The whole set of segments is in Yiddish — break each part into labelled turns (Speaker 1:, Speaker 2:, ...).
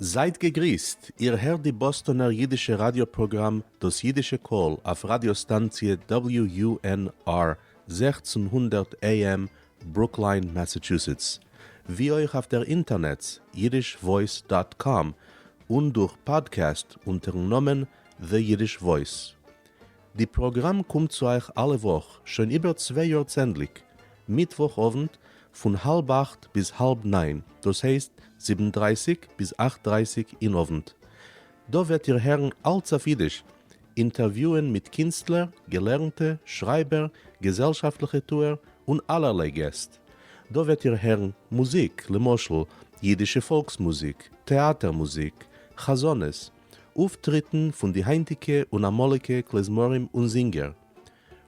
Speaker 1: זייט געגריסט, איר הערט די באסטאנער אידישע ראדיא פראגראם דאס אידישע קול אויף ראדיא סטאנציע WUNR 1600 AM ברוקליין מאסאטשוסעטס, ווי אויך אויף דער אינטערנעץ yiddishvoice dot com און דורך פאדקעסט אונטערן נאמען The Yiddish Voice. די פראגראם קומט צו אייך אלע וואך שוין איבער צוויי יאר צענדליג, מיטוואך אוונט פון האלב אכט ביז האלב ניין, דאס הייסט זיבן דרייסיג ביז אכט דרייסיג אין אוונט. דא וועט איר הערן אלץ אויף אידיש, אינטערוויוען מיט קינסטלער, געלערנטע, שרייבער, געזעלשאפטליכע טוער, און אלערליי געסט. דא וועט איר הערן מוזיק, למשל, אידישע פאלקס מוזיק, טעאטער מוזיק, חזנות, אויפטריטן פון די היינטיגע און אמאליגע כלי-זמרים און זינגער.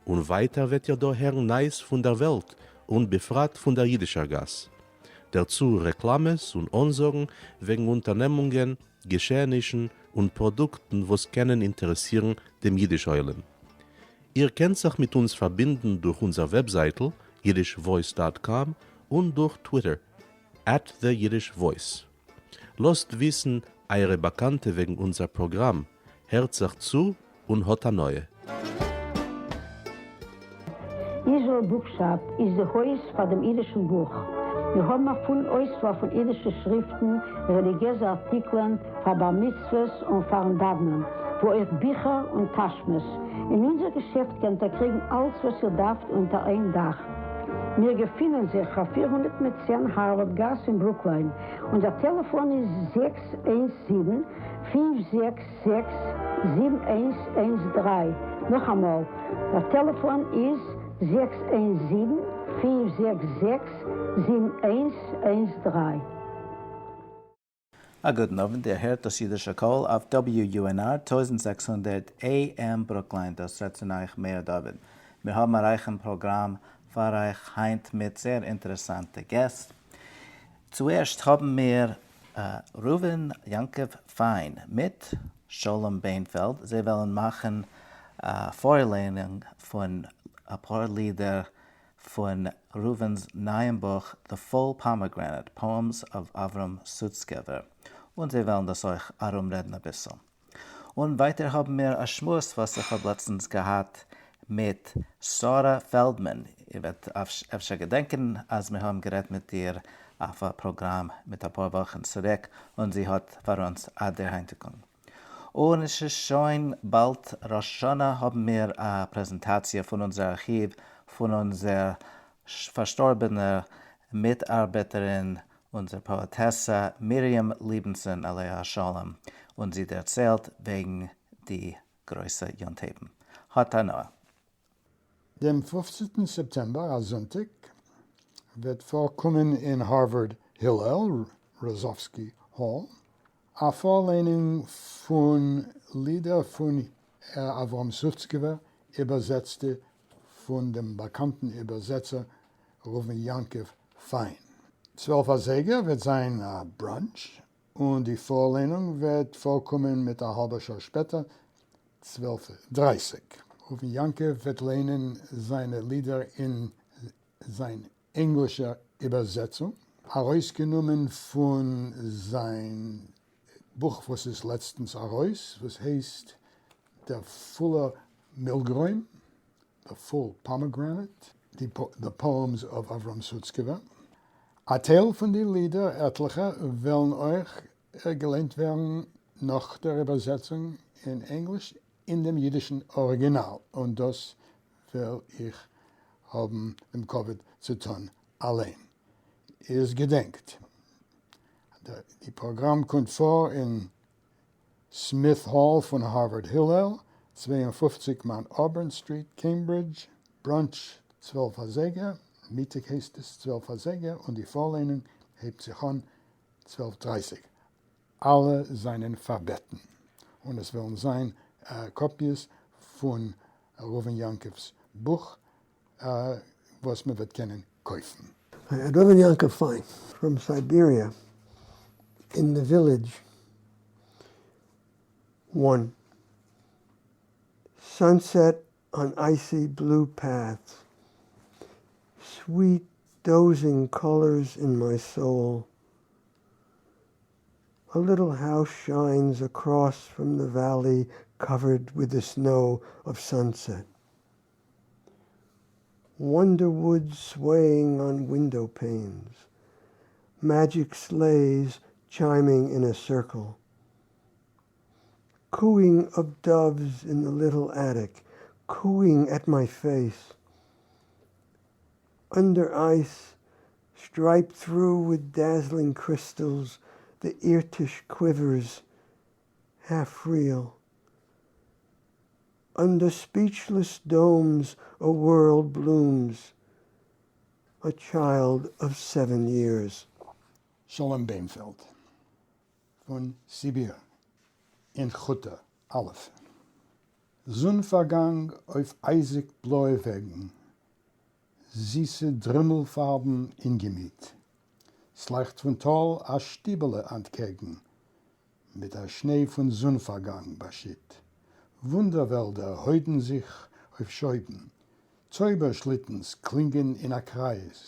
Speaker 1: און ווייטער וועט איר דא הערן נייעס פון דער וועלט און בפרט פון דער אידישער גאס. דערצו רעקלאמעס און אנזאגן וועגן אונטערנעמונגען, געשעענישן און פראדוקטן וואס קענען אינטערעסירן דעם אידיש עולם. איר קענט זיך מיט אונז פארבינדן דורך אונזער וועבזייטל yiddishvoice dot com און דורך טוויטער at the Yiddish Voice. לאזט וויסן אייערע באקאנטע וועגן אונזער פראגראם, הערט זיך צו און האט הנאה.
Speaker 2: Israel Bookshop איז די הויז פאר דעם אידישן בוך. מיר האבן א פולן אויסוואל פון אידישע שריפטן, רעליגיעזע ארטיקלען, פאר בר מצוות און פארן דאוונען, וואו אויך ביכער און טאשמעס. אין אונזער געשעפט קענט איר קריגן אלץ וואס איר דארפט אונטער איין דאך. מיר געפינען זיך אויף 410 הארווארד גאס אין ברוקליין. אונזער טעלעפאן איז 617 566 7113. נאכאמאל, דער טעלעפאן איז 617 566 7113.
Speaker 3: א גוטן אוונט, איר הערט דאס אידישע קול אויף WUNR 1600 AM ברוקליין, דאס רעדט צו אייך מאיר דוד. מיר האבן א רייכן פראגראם פאר אייך היינט מיט זייער אינטערעסאנטע געסט. צוערשט האבן מיר ראובן יעקב פיין מיט שלום בענפעלד, זיי וועלן מאכן א פארליינונג פון אפאר לידער פון ראובן'ס נייעם בוך The Full Pomegranate, Poems of Avrom Sutzkever, און זיי וועלן דאס אויך ארומרעדן אביסל. און ווייטער האבן מיר א שמועס וואס איך האב לעצטנס געהאט מיט שרה פעלדמאן, איר וועט אפשר געדענקען אז מיר האבן גערעדט מיט איר אויף א פראגראם מיט אפאר וואכן צוריק, און זי האט פאר אונז א דערהיינטיגונג. און עס איז שוין באלד ראש השנה האבן מיר א פרעזענטאציע פון אונזער ארכיוו פון אונזער פארשטארבענער מיטארבעטערין אונזער פאעטעסע מרים ליבענסאן עליה השלום און זי דערציילט וועגן די גרויסע יום טוב'ן. האט הנאה.
Speaker 4: דעם פופצנטן סעפטעמבער, א זונטאג, וועט פארקומען אין הארווארד הילל ראזאווסקי Hall א פארליינונג פון לידער פון אברהם סוצקעווער איבערזעצטע פון דעם באקאנטן איבערזעצער ראובן יעקב פיין. 12 אזייגער וועט זיין א brunch און די פארליינונג וועט פארקומען מיט א האלבע שעה שפעטער 12 דרייסיג. ראובן יעקב וועט ליינען זיינע לידער אין זיין ענגלישער איבערזעצונג, ארויסגענומען פון זיין בוך וואס איז לעצטנס ארויס, וואס הייסט דער פולער מילגרוים, The Full Pomegranate, The Poems of Avram Sutzkever. א טייל פון די לידער, עטליכע, וועלן אויך געליינט ווערן נאך דער איבערזעצונג אין ענגליש אין דעם אידישן אריגינאל, און דאס וועל איך האבן דעם כבוד צו טון אליין. איז געדענקט, די פראגראם קומט פאר אין Smith Hall פון הארווארד הילל, 52 Mount Auburn Street, קעימברידזש, brunch 12 אזייגער, מיטאג הייסט עס 12 אזייגער, און די פארליינונג הייבט זיך אן 12 דרייסיג. אלע זענען פארבעטן, און עס וועלן זיין קאפיעס פון ראובן יעקב'ס בוך וואס מען וועט קענען קויפן.
Speaker 5: ראובן יעקב פיין from Siberia in the village one sunset on icy blue paths sweet dozing colors in my soul. A little house shines across from the valley covered with the snow of sunset. Wonderwood swaying on window panes, magic sleighs chiming in a circle. Cooing of doves in the little attic, cooing at my face. Under ice, striped through with dazzling crystals, the Irtysh quivers, half real. Under speechless domes a world blooms, a child of seven years.
Speaker 4: שלום ביינפעלד. פון סיביר. אין כוטא, א'. זון-פארגאנג אויף אייזיג-בלויע וועגן, זיסע דרימל-פארבן אין געמיט. ס'לייכט פון טאל א שטיבעלע אנטקעגן, מיט א שניי פון זון-פארגאנג באשיט. וואונדער-וועלדער הוידען זיך אויף שויבן, צויבער-שליטנס קלינגען אין א קרייז.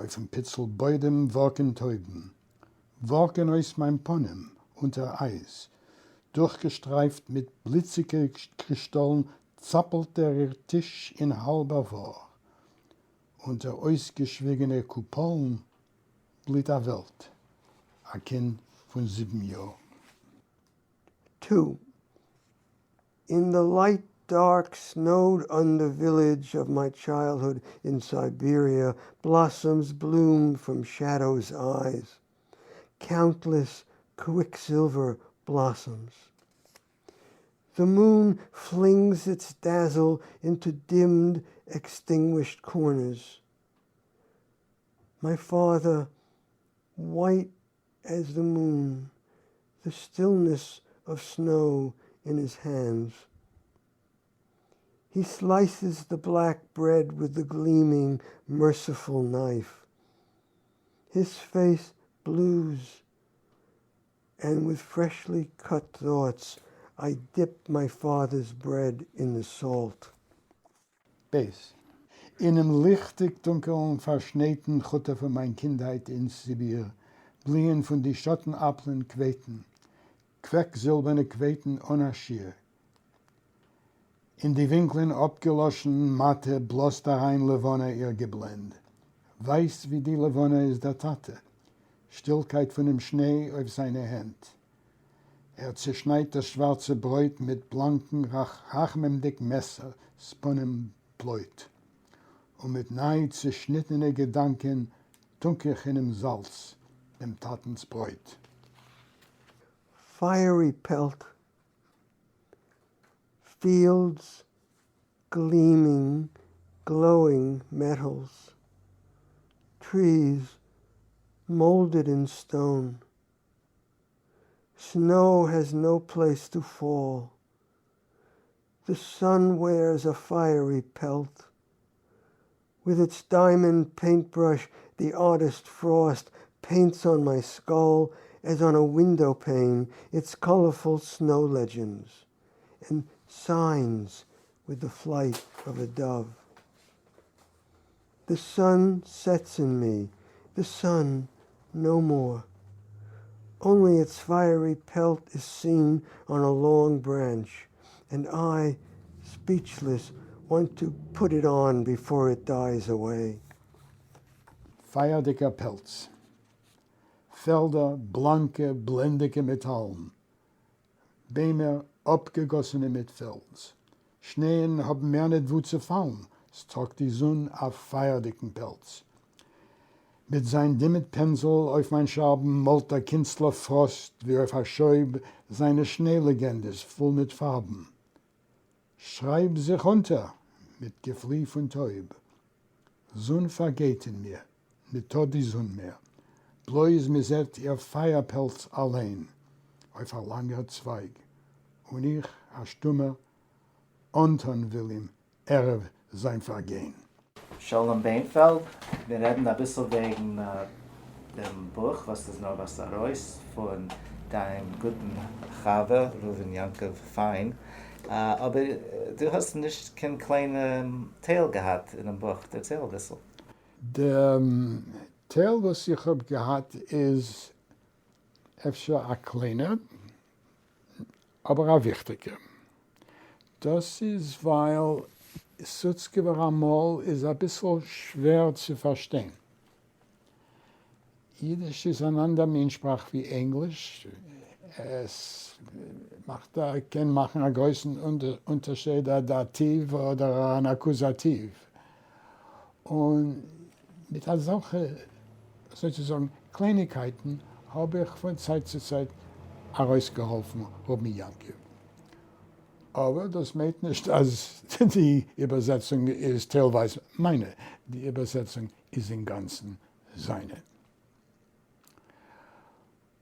Speaker 4: אויפן פיצל בוידעם ווארקען טויבן, ווארקען אויס מיין פנים אונטער אייז. דורכגעשטרייפט מיט בליציגע קרישטאלן צאפלט דער אירטיש אין האלבער וואר. אונטער אויסגעשוויגענע קופאלן בליט א וועלט, א קינד פון זיבן יאר.
Speaker 5: 2. In the light, dark, snowed under village of my childhood in Siberia, blossoms bloom from shadows' eyes. Countless quicksilver blossoms. The moon flings its dazzle into dimmed, extinguished corners. My father, white as the moon, the stillness of snow in his hands. He slices the black bread with the gleaming, merciful knife. His face blues, and with freshly cut thoughts, I dip my father's bread in the salt.
Speaker 4: ב. אינעם ליכטיק-טונקעלן פֿאַרשנײטן כוטער פֿון מײַן קינדהײט אין סיביר בליִען פֿון די שאָטן-אַפּלען קװעטן, קװעקזילבערנע קװעטן אָן אַ שיעור. אין די װינקלען אָפּגעלאָשן מאַטע בלאָזט אַרײַן לבֿנה איר געבלענד. װײַס װי די לבֿנה איז דער טאַטע. שטילקײט פֿונעם שנײ אױף זײַנע הענט. ער צעשנײַדט דאָס שװאַרצע ברױט מיט בלאַנקן רחמימדיק מעסער, ס'פּנים בלױט. און מיט נײַ צעשניטענע געדאַנקען טונק איך אינעם זאַלץ דעם טאַטנס ברױט.
Speaker 5: Fiery pelt, fields gleaming, glowing metals, trees molded in stone. Snow has no place to fall. The sun wears a fiery pelt. With its diamond paintbrush, the artist Frost paints on my skull, as on a window pane, its colorful snow legends and signs with the flight of a dove. The sun sets in me, the sun no more. Only its fiery pelt is seen on a long branch, and I, speechless, want to put it on before it dies away.
Speaker 4: פֿײַערדיקער פּעלץ. פֿעלדער, בלאַנקע, בלענדיקע מעטאַלן. ביימער, אָפּגעגאָסענע מיט פֿעלדז. שנייען האָבן מער ניט וווּ צו פֿאַלן, ס'טראָגט די זון אַ פֿײַערדיקן פּעלץ. מיט זײַן דימענט-פּענדזל אויף מײַן שאַרבן מאָלט דער קינסטלער פֿראָסט ווי אויף אַ שויב זײַנע שניי-לעגענדעס פֿול מיט פֿאַרבן. שרײַב זיך אונטער מיט געפֿלי פֿון טויב. זון פֿאַרגייט אין מיר, ניטאָ די זון מער. בלויז מע זעט איר פֿײַער-פּעלץ אַליין אויף אַ לאַנגער צווײַג, און איך, אַ שטומער, אָנטאָן וויל אים ערבֿ זײַן פֿאַרגיין.
Speaker 3: שלום ביינפעלד, מיר רעדן אביסל וועגן דעם בוך וואס איז נארוואס ארויס פון דיין גוטן חבר ראובן יעקב פיין, אבער דו האסט נישט קיין קליינע טייל געהאט אינעם בוך, דערצייל אביסל.
Speaker 4: די טייל וואס איך האב געהאט איז. אפשר א קליינער, אבער א וויכטיגער. דאס איז ווייל סוצקעווער אמאל איז אביסל שווער צו פארשטיין. אידיש איז אן אנדער מין שפראך ווי ענגליש, עס מאכט א קען מאכן א גרויסן אונטערשייד א דאטיוו אדער אן אקוזאטיוו, און מיט אזעלכע סאוצוזאגן קלייניגקייטן האב איך פון צייט צו צייט ארויסגעהאלפן ראובן יעקב. אבער דאס מיינט נישט אז די איבערזעצונג איז טיילווייז מיינע, די איבערזעצונג איז אינגאנצן זיינע.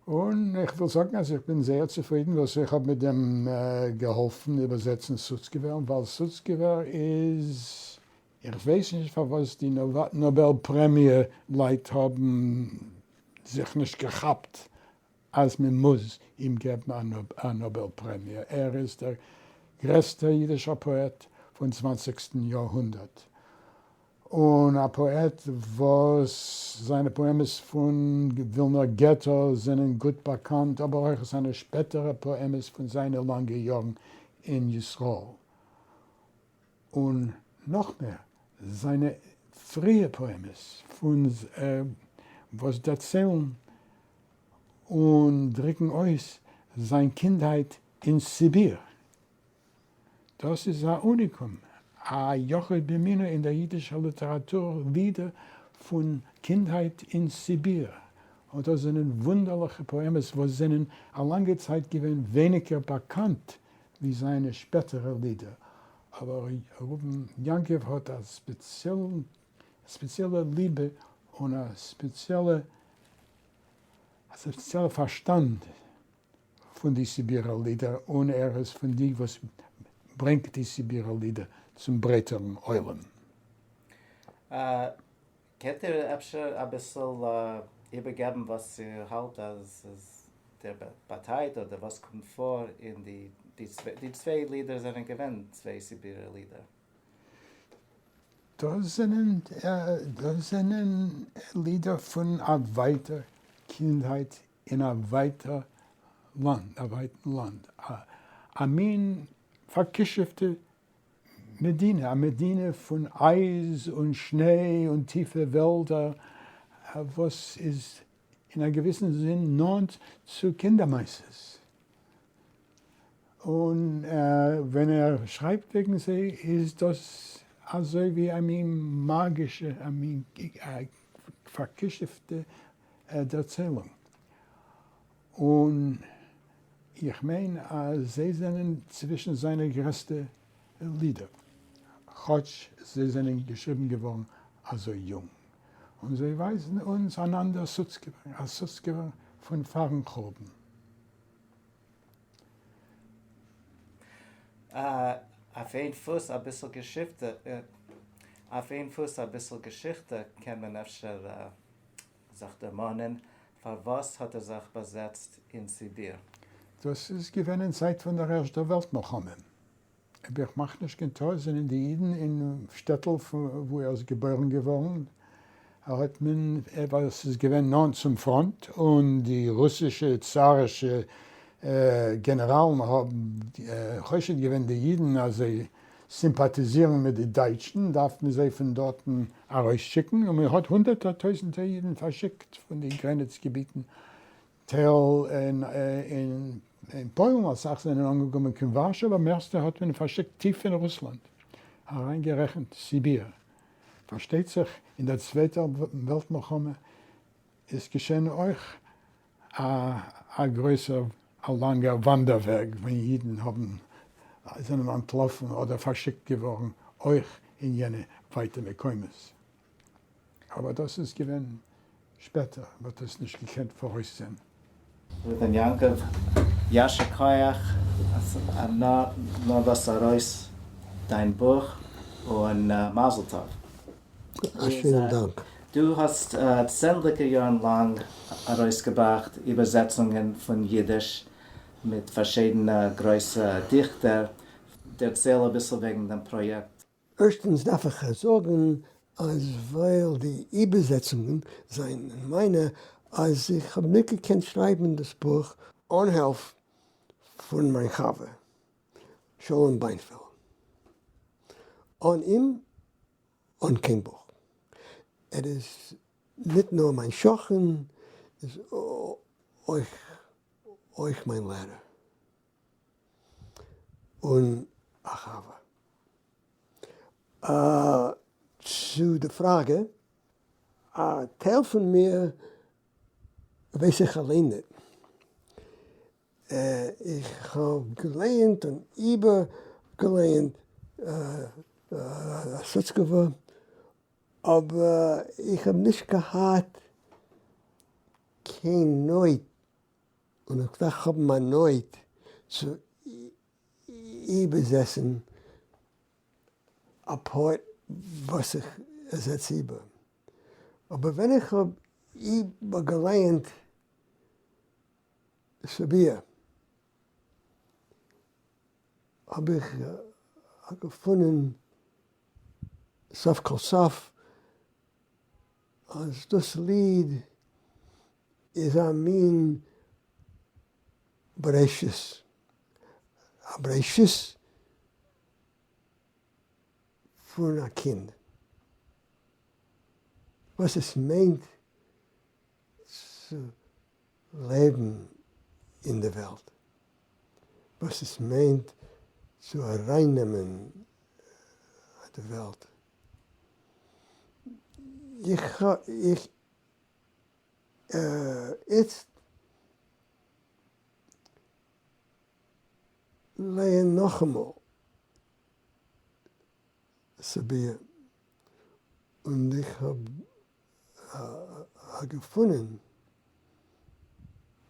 Speaker 4: און איך וויל זאגן אז איך בין זייער צופרידן וואס איך האב מיט דעם געהאלפן איבערזעצן סוצקעווער, ווייל סוצקעווער איז, איך ווייס נישט פארוואס די נאבעל פרעמיע לייט האבן זיך נישט געכאפט אז מען מוז אים געבן א נאבעל פרעמיע, ער איז דער גרעסטער אידישער פאעט פון צוואנציגסטן יארהונדערט, און א פאעט וואס זיינע פאעמעס פון ווילנער געטא זענען גוט באקאנט, אבער אויך זיינע שפעטערע פאעמעס פון זיינע לאנגע יארן אין ישראל. און נאך מער, זיינע פריע פאעמעס פון וואס דערציילן און דריקן אויס זיין קינדהייט אין סיביר. דאס איז א אוניקום, א יחיד במינו אין דער אידישער ליטעראטור, לידער פון קינדהייט אין סיביר. און דאס זענען וואונדערליכע פאעמעס וואס זענען א לאנגע צייט געווען ווייניגער באקאנט ווי זיינע שפעטערע לידער, אבער ראובן יעקב האט א ספעציעלע ליבע און א ספעציעלע פארשטאנד פון די סיבירער לידער, און ער איז פון די וואס ברענגט די סיבירער לידער צום ברייטערן עולם.
Speaker 3: קענט איר אפשר אביסל איבערגעבן וואס איר האלט אז איז דער באטייט אדער וואס קומט פאר אין די די צוויי לידער זענען געווען צוויי סיבירער לידער?
Speaker 4: דאס זענען דאס זענען לידער פון א ווייטער קינדהייט אין א ווייטער לאנד, א ווייטן לאנד, א מין פארקישופטע מדינה, א מדינה פון אייז און שניי און טיפע וועלדער, וואס איז אין א געוויסן זין נאנט צו קינדער מעשות. און ווען ער שרייבט וועגן זיי איז דאס אזוי ווי א מין מאגישע, א מין פארקישופטע דערציילונג. און איך מיין אז זיי זענען צווישן זיינע גרעסטע לידער, כאטש זיי זענען געשריבן געווארן אזוי יונג. און זיי ווייזן אונז אן אנדער סוצקעווער, א סוצקעווער פון פארן חורבן.
Speaker 3: אויף איין פוס אביסל געשיכטע, אויף איין פוס אביסל געשיכטע קען מען אפשר זיך דערמאנען פארוואס האט ער זיך באזעצט אין סיביר.
Speaker 4: דאס איז געווען אין צייט פון דער ערשטער וועלט מלחמה. אויב איך מאך נישט קיין טעות זענען די אידן אין שטעטל וואו ער איז געבוירן געווארן האט מען ווייל עס איז געווען נאנט צום פראנט און די רוסישע צארישע גענעראלן האבן חושד געווען די אידן אז זיי סימפאטיזירן מיט די דייטשן דארף מען זיי פון דארטן ארויסשיקן, און מען האט הונדערטער טויזנטער אידן פארשיקט פון די גרעניץ געביטן, טייל אין פוילן, אסאך זענען אנגעקומען קיין ווארשע, אבער מערסטע האט מען פארשיקט טיף אין רוסלאנד, אריינגערעכנט סיביר. פארשטייט זיך אין דער צווייטער וועלט מלחמה איז געשען אויך א גרויסער א לאנגער וואנדערוועג ווען אידן האבן זענען אנטלאפן אדער פארשיקט געווארן אויך אין יענע ווייטע מקומות. אבער דאס איז געווען שפעטער, מען האט עס נישט געקענט פאראויסזען.
Speaker 3: ראובן יעקב, יישר כח, נאר לאז ארויס דיין בוך און מזל טוב.
Speaker 5: א שיינעם דאנק.
Speaker 3: דו האסט צענדליגע יארן לאנג ארויסגעבראכט איבערזעצונגען פון אידיש מיט פארשידענע גרויסע דיכטער, דערצייל אביסל וועגן דעם פראיעקט.
Speaker 5: ערשטנס דארף איך זאגן אז ווייל די איבערזעצונגען זענען מיינע. אז איך האב ניט געקענט שרייבן דאס בוך אן הילף פון מיין חבר שלום ביינפעלד. אן אים אן קיין בוך. ער איז ניט נאר מיין שכן, איז אויך אויך מיין לערער און א חבר. צו די פראגע, א טייל פון מיר ווייס איך אליין ניט. איך האב געלייענט און איבערגעלייענט סוצקעווער, אבער איך האב נישט געהאט קיין נויט, און איך דארף האבן א נויט צו איבערזעצן א פאעט וואס איך זעץ איבער. אבער ווען איך האב איבערגעלייענט סיביר האב איך געפונען סוף כל סוף אז דאס ליד איז א מין בראשית, א בראשית פון א קינד, וואס עס מיינט צו לעבן אין די וועלט, וואס עס מיינט צו ארייננעמען די וועלט. איך איך איצט לייען נאכאמאל סיביר און איך האב געפונען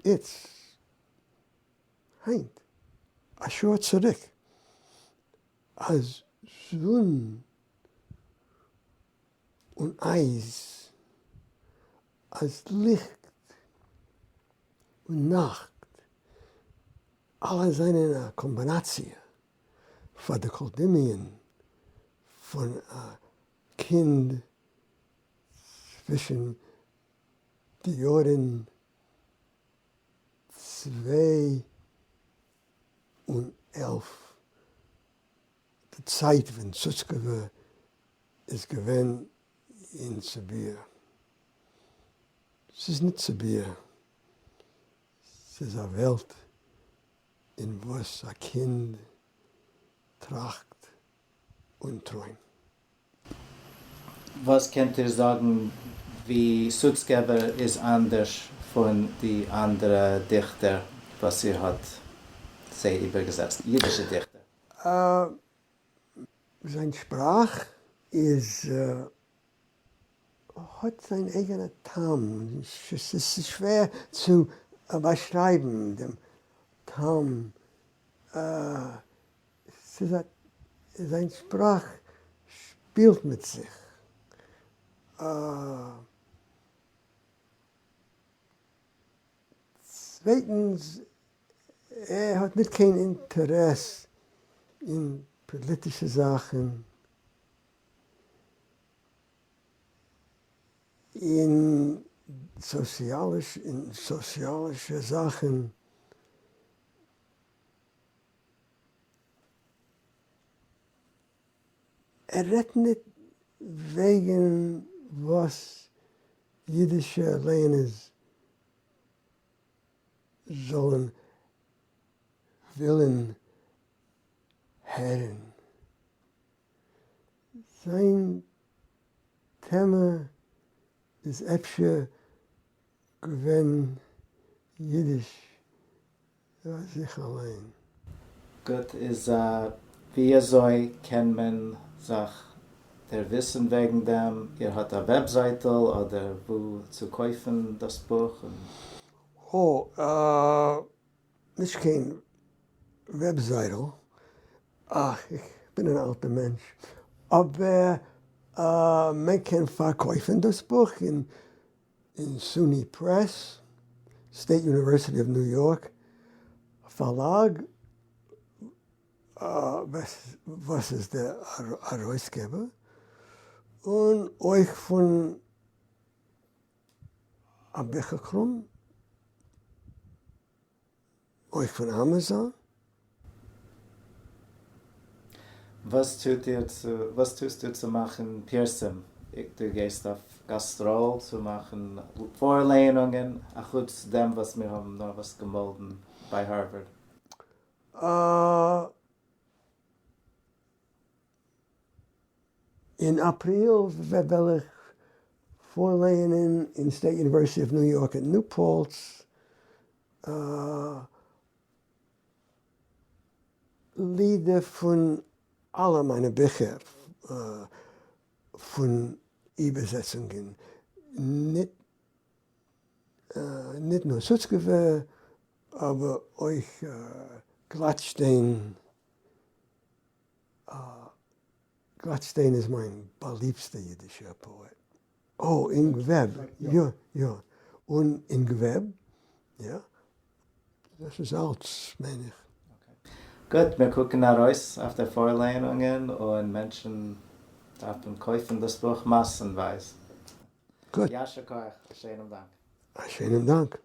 Speaker 5: איצט, היינט, א שעה צוריק, אז זון און אייז, אז ליכט און נאכט, אלע זענען א קאמבינאציע פאר די כל דמיון פון א קינד צווישן די יארן 2 און 11, די צייט ווען סוצקעווער איז געווען אין סיביר. ס'איז ניט סיביר, ס'איז א וועלט אין וואס א קינד טראכט און טרוימט.
Speaker 3: וואס קענט איר זאגן ווי סוצקעווער איז אנדערש פון די אנדערע דיכטער וואס איר האט זיי איבערגעזעצט, אידישע דיכטער?
Speaker 5: זיין שפראך איז האט זיין אייגענע טעם, ס'איז שווער צו באשרייבן דעם טעם, ס'איז א, זיין שפראך שפילט מיט זיך. צווייטנס, ער האט ניט קיין אינטערעס אין פאליטישע זאכן, אין סאציאלישע זאכן. ער רעדט ניט וועגן וואס אידישע לייענערס זאלן ווילן הערן. זיין טעמע איז אפשר געווען אידיש פאר זיך אליין.
Speaker 3: גוט, איז ווי אזוי קען מען זיך דערוויסן וועגן דעם? איר האט א וועבזייטל אדער וואו צו קויפן דאס בוך?
Speaker 5: אה, נישט קיין וועבזייטל, אך, איך בין אן אלטער מענטש, אבער מען קען פארקויפן דאס בוך אין SUNY Press, State University of New York פארלאג, וואס איז דער ארויסגעבער, און אויך פון א ביכער קראם, אויך פון Amazon.
Speaker 3: וואס טוט איר צו, וואס טוסטו צו מאכן פירסום? דו גייסט אויף גאסטראל צו מאכן פארלייענונגען, אחוץ דעם וואס מיר האבן נארוואס געמאלדן ביי הארווארד?
Speaker 5: אין אפריל וועל איך פארלייענען אין State University of New York אין New Paltz לידער פון אלע מיינע ביכער פון איבערזעצונגען, ניט נאר סוצקעווער אבער אויך גלאטשטיין. גלאטשטיין איז מיין באליבסטער אידישער פאעט. או, אין געוועב, יא יא, און אין געוועב, יא, דאס איז אלץ מיין איך.
Speaker 3: גוט, מיר קוקן ארויס אויף די פארלייענונגען און מענטשן דארפן קויפן דאס בוך מאסנווייז.
Speaker 5: גוט.
Speaker 3: יישר כח, א שענעם דאנק.
Speaker 5: א שענעם דאנק.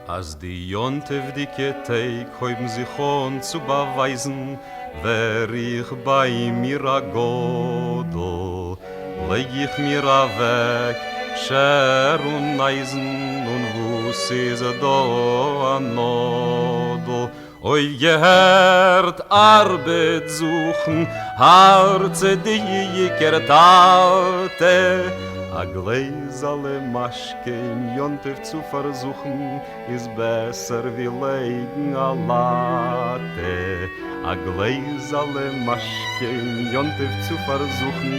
Speaker 6: אַז די יום-טובֿדיקע טעג הויבן זיך אָן צו באַווײַזן, ווער איך בײַ מיר אַ גדול, לייג איך מיר אַוועק שער און אײַזן, און וווּ ס'איז דאָ אַ נאָדל, אויפגעהערט ארבעט זוכן, הארצעדיגער טאטע, א גלעזעלע משקה אין יום טוב צו פארזוכן, איז בעסער ווי לייגן א לאטע. א גלעזעלע משקה אין יום טוב צו פארזוכן,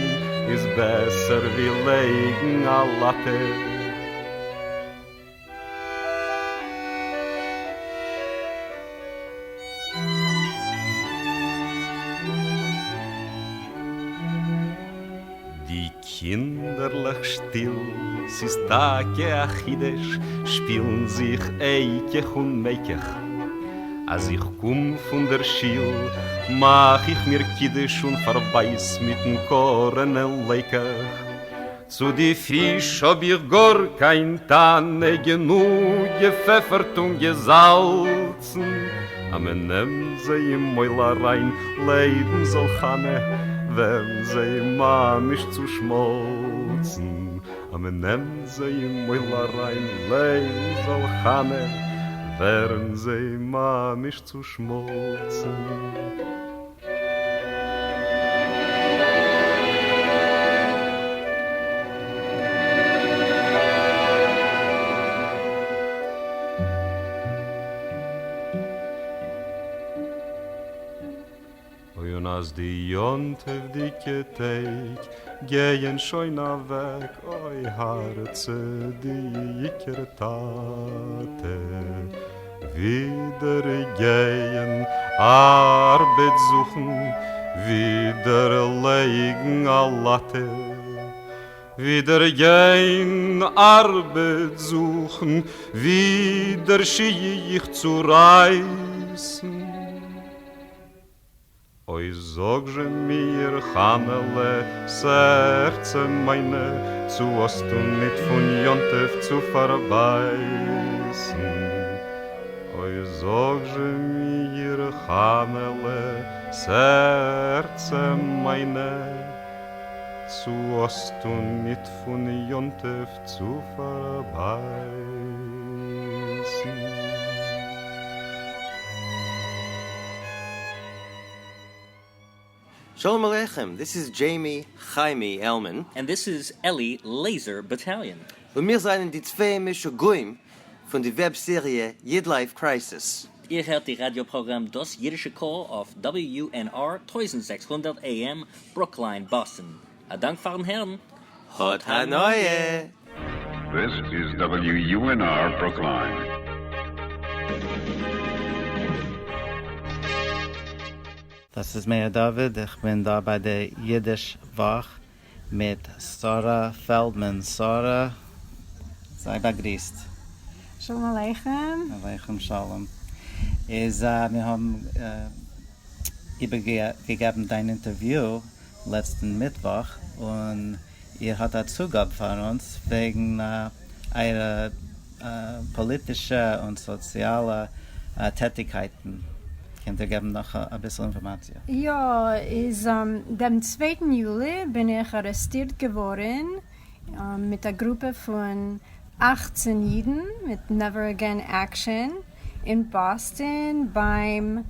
Speaker 6: איז בעסער ווי לייגן א לאטע. די קינדערלעך שטיל, ס'איז טאקע א חידוש, שפילן זיך עיקעך און מעקעך. אז איך קום פון דער שיל, מאך איך מיר קידוש און פארבייס מיטן קארענע לעקעך. צו די פיש האב איך גאר קיין טענה, גענוג געפעפערט און געזאלצן, אז מען נעמט זיי אין מויל אריין, לעבן זאל חנה, ווערן זיי ממש צושמאלצן, אז מען נעמט זיי אין מויל אריין, לעבן זאל חנה, ווערן זיי ממש צושמאלצן. אוי און אז די יום-טוב'דיגע טעג גייען שוין אוועק, אוי הארצעדיגער טאטע, ווידער גייען ארבעט זוכן, ווידער לייגן א לאטע, ווידער גיין ארבעט זוכן, ווידער שיך צו רייסן. אוי זאג זשע מיר חנה'לע, ס'הערצע מיינע, צו האסטו ניט פון יום-טוב צו פארבייסן? אוי זאג זשע מיר חנה'לע, ס'הערצע מיינע, צו האסטו ניט פון יום-טוב צו פארבייסן?
Speaker 7: שלום עליכם, this is Jamie Chaimie Elman.
Speaker 8: And this is Eli Laser Battalion.
Speaker 7: און מיר זענען די צוויי משוגעים פון די וועב סעריע YidLife Crisis.
Speaker 8: איר הערט די ראדיא פראגראם דאס אידישע קול אויף WUNR 1600 AM ברוקליין באסטן. א דאנק פארן הערן.
Speaker 7: האט הנאה!
Speaker 9: This is WUNR Brookline.
Speaker 3: דאס איז מאיר דוד, איך בין דא ביי די אידיש וואך מיט שרה פעלדמאן. שרה, זיי באגריסט.
Speaker 10: שלום עליכם.
Speaker 3: עליכם שלום. איז מיר האבן. איבערגעגעבן דיין אינטערוויו לעצטן מיטוואך, און איר האט א צוגאב פאר אונז וועגן אייערע פאליטישע און סאציאלע טעטיקייטן. קענט איר געבן נאך אביסל אינפארמאציע?
Speaker 10: יא, איז דעם צווייטן יולי בין איך ארעסטירט געווארן מיט א גרופע פון 18 אידן מיט Never Again Action אין באסטאן ביים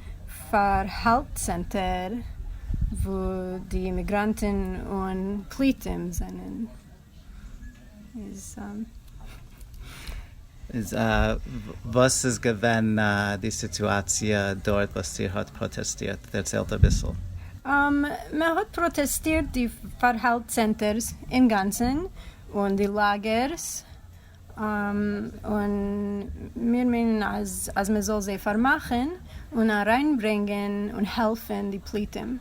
Speaker 10: פארהאלט צענטער וואו די אימיגראנטן און פליטים זענען. איז.
Speaker 3: איז וואס איז געווען די סיטואציע דארט וואס איר האט פראטעסטירט? דערציילט אביסל.
Speaker 10: מען האט פראטעסטירט די פארהאלט צענטערס אינגאנצן און די לאגערס, און מיר מיינען אז אז מען זאל זיי פארמאכן און אריינברענגען און העלפן די פליטים.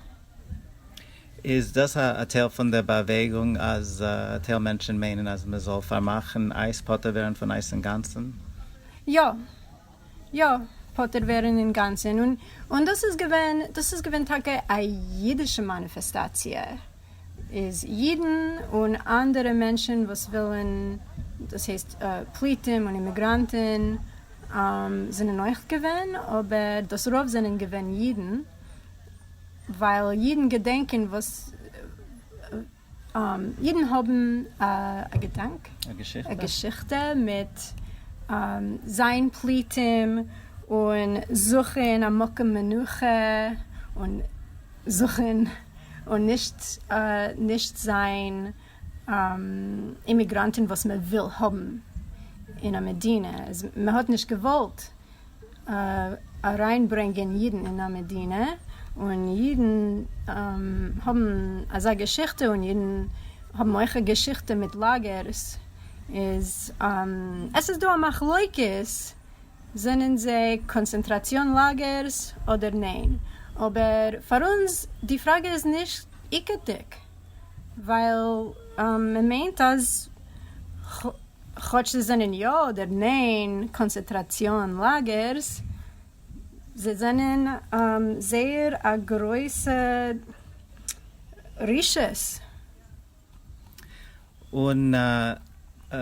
Speaker 3: איז דאס א טייל פון דער באוועגונג אז טייל מענטשן מיינען אז מען זאל פארמאכן ICE, פטור ווערן פון ICE אינגאנצן?
Speaker 10: יא. יא, פטור ווערן אינגאנצן. און און דאס איז געווען, דאס איז געווען טאקע א אידישע מאניפעסטאציע. איז אידן און אנדערע מענטשן וואס ווילן, דאס הייסט פליטים און אימיגראנטן, זענען אויך געווען, אבער דאס רוב זענען געווען אידן. ווייל אידן געדענקען וואס אידן האבן א געדאנק, א געשיכטע מיט זיין פליטים און זוכן א מקום מנוחה און זוכן און נישט נישט זיין אימיגראנטן וואס מען וויל האבן אין א מדינה, מען האט נישט געוואלט אריינברענגען אידן אין א מדינה, און אידן האבן אזא געשיכטע, און אידן האבן אויך א געשיכטע מיט לאגערס, איז עס איז דא א מחלוקת זענען זיי קאנצענטראציאן לאגערס אדער ניין, אבער פאר אונז די פראגע איז נישט עיקרדיג, ווייל מען מיינט אז כאטש זיי זענען יא אדער ניין קאנצענטראציאן לאגערס, זיי זענען זייער א גרויסע רשעות.
Speaker 3: און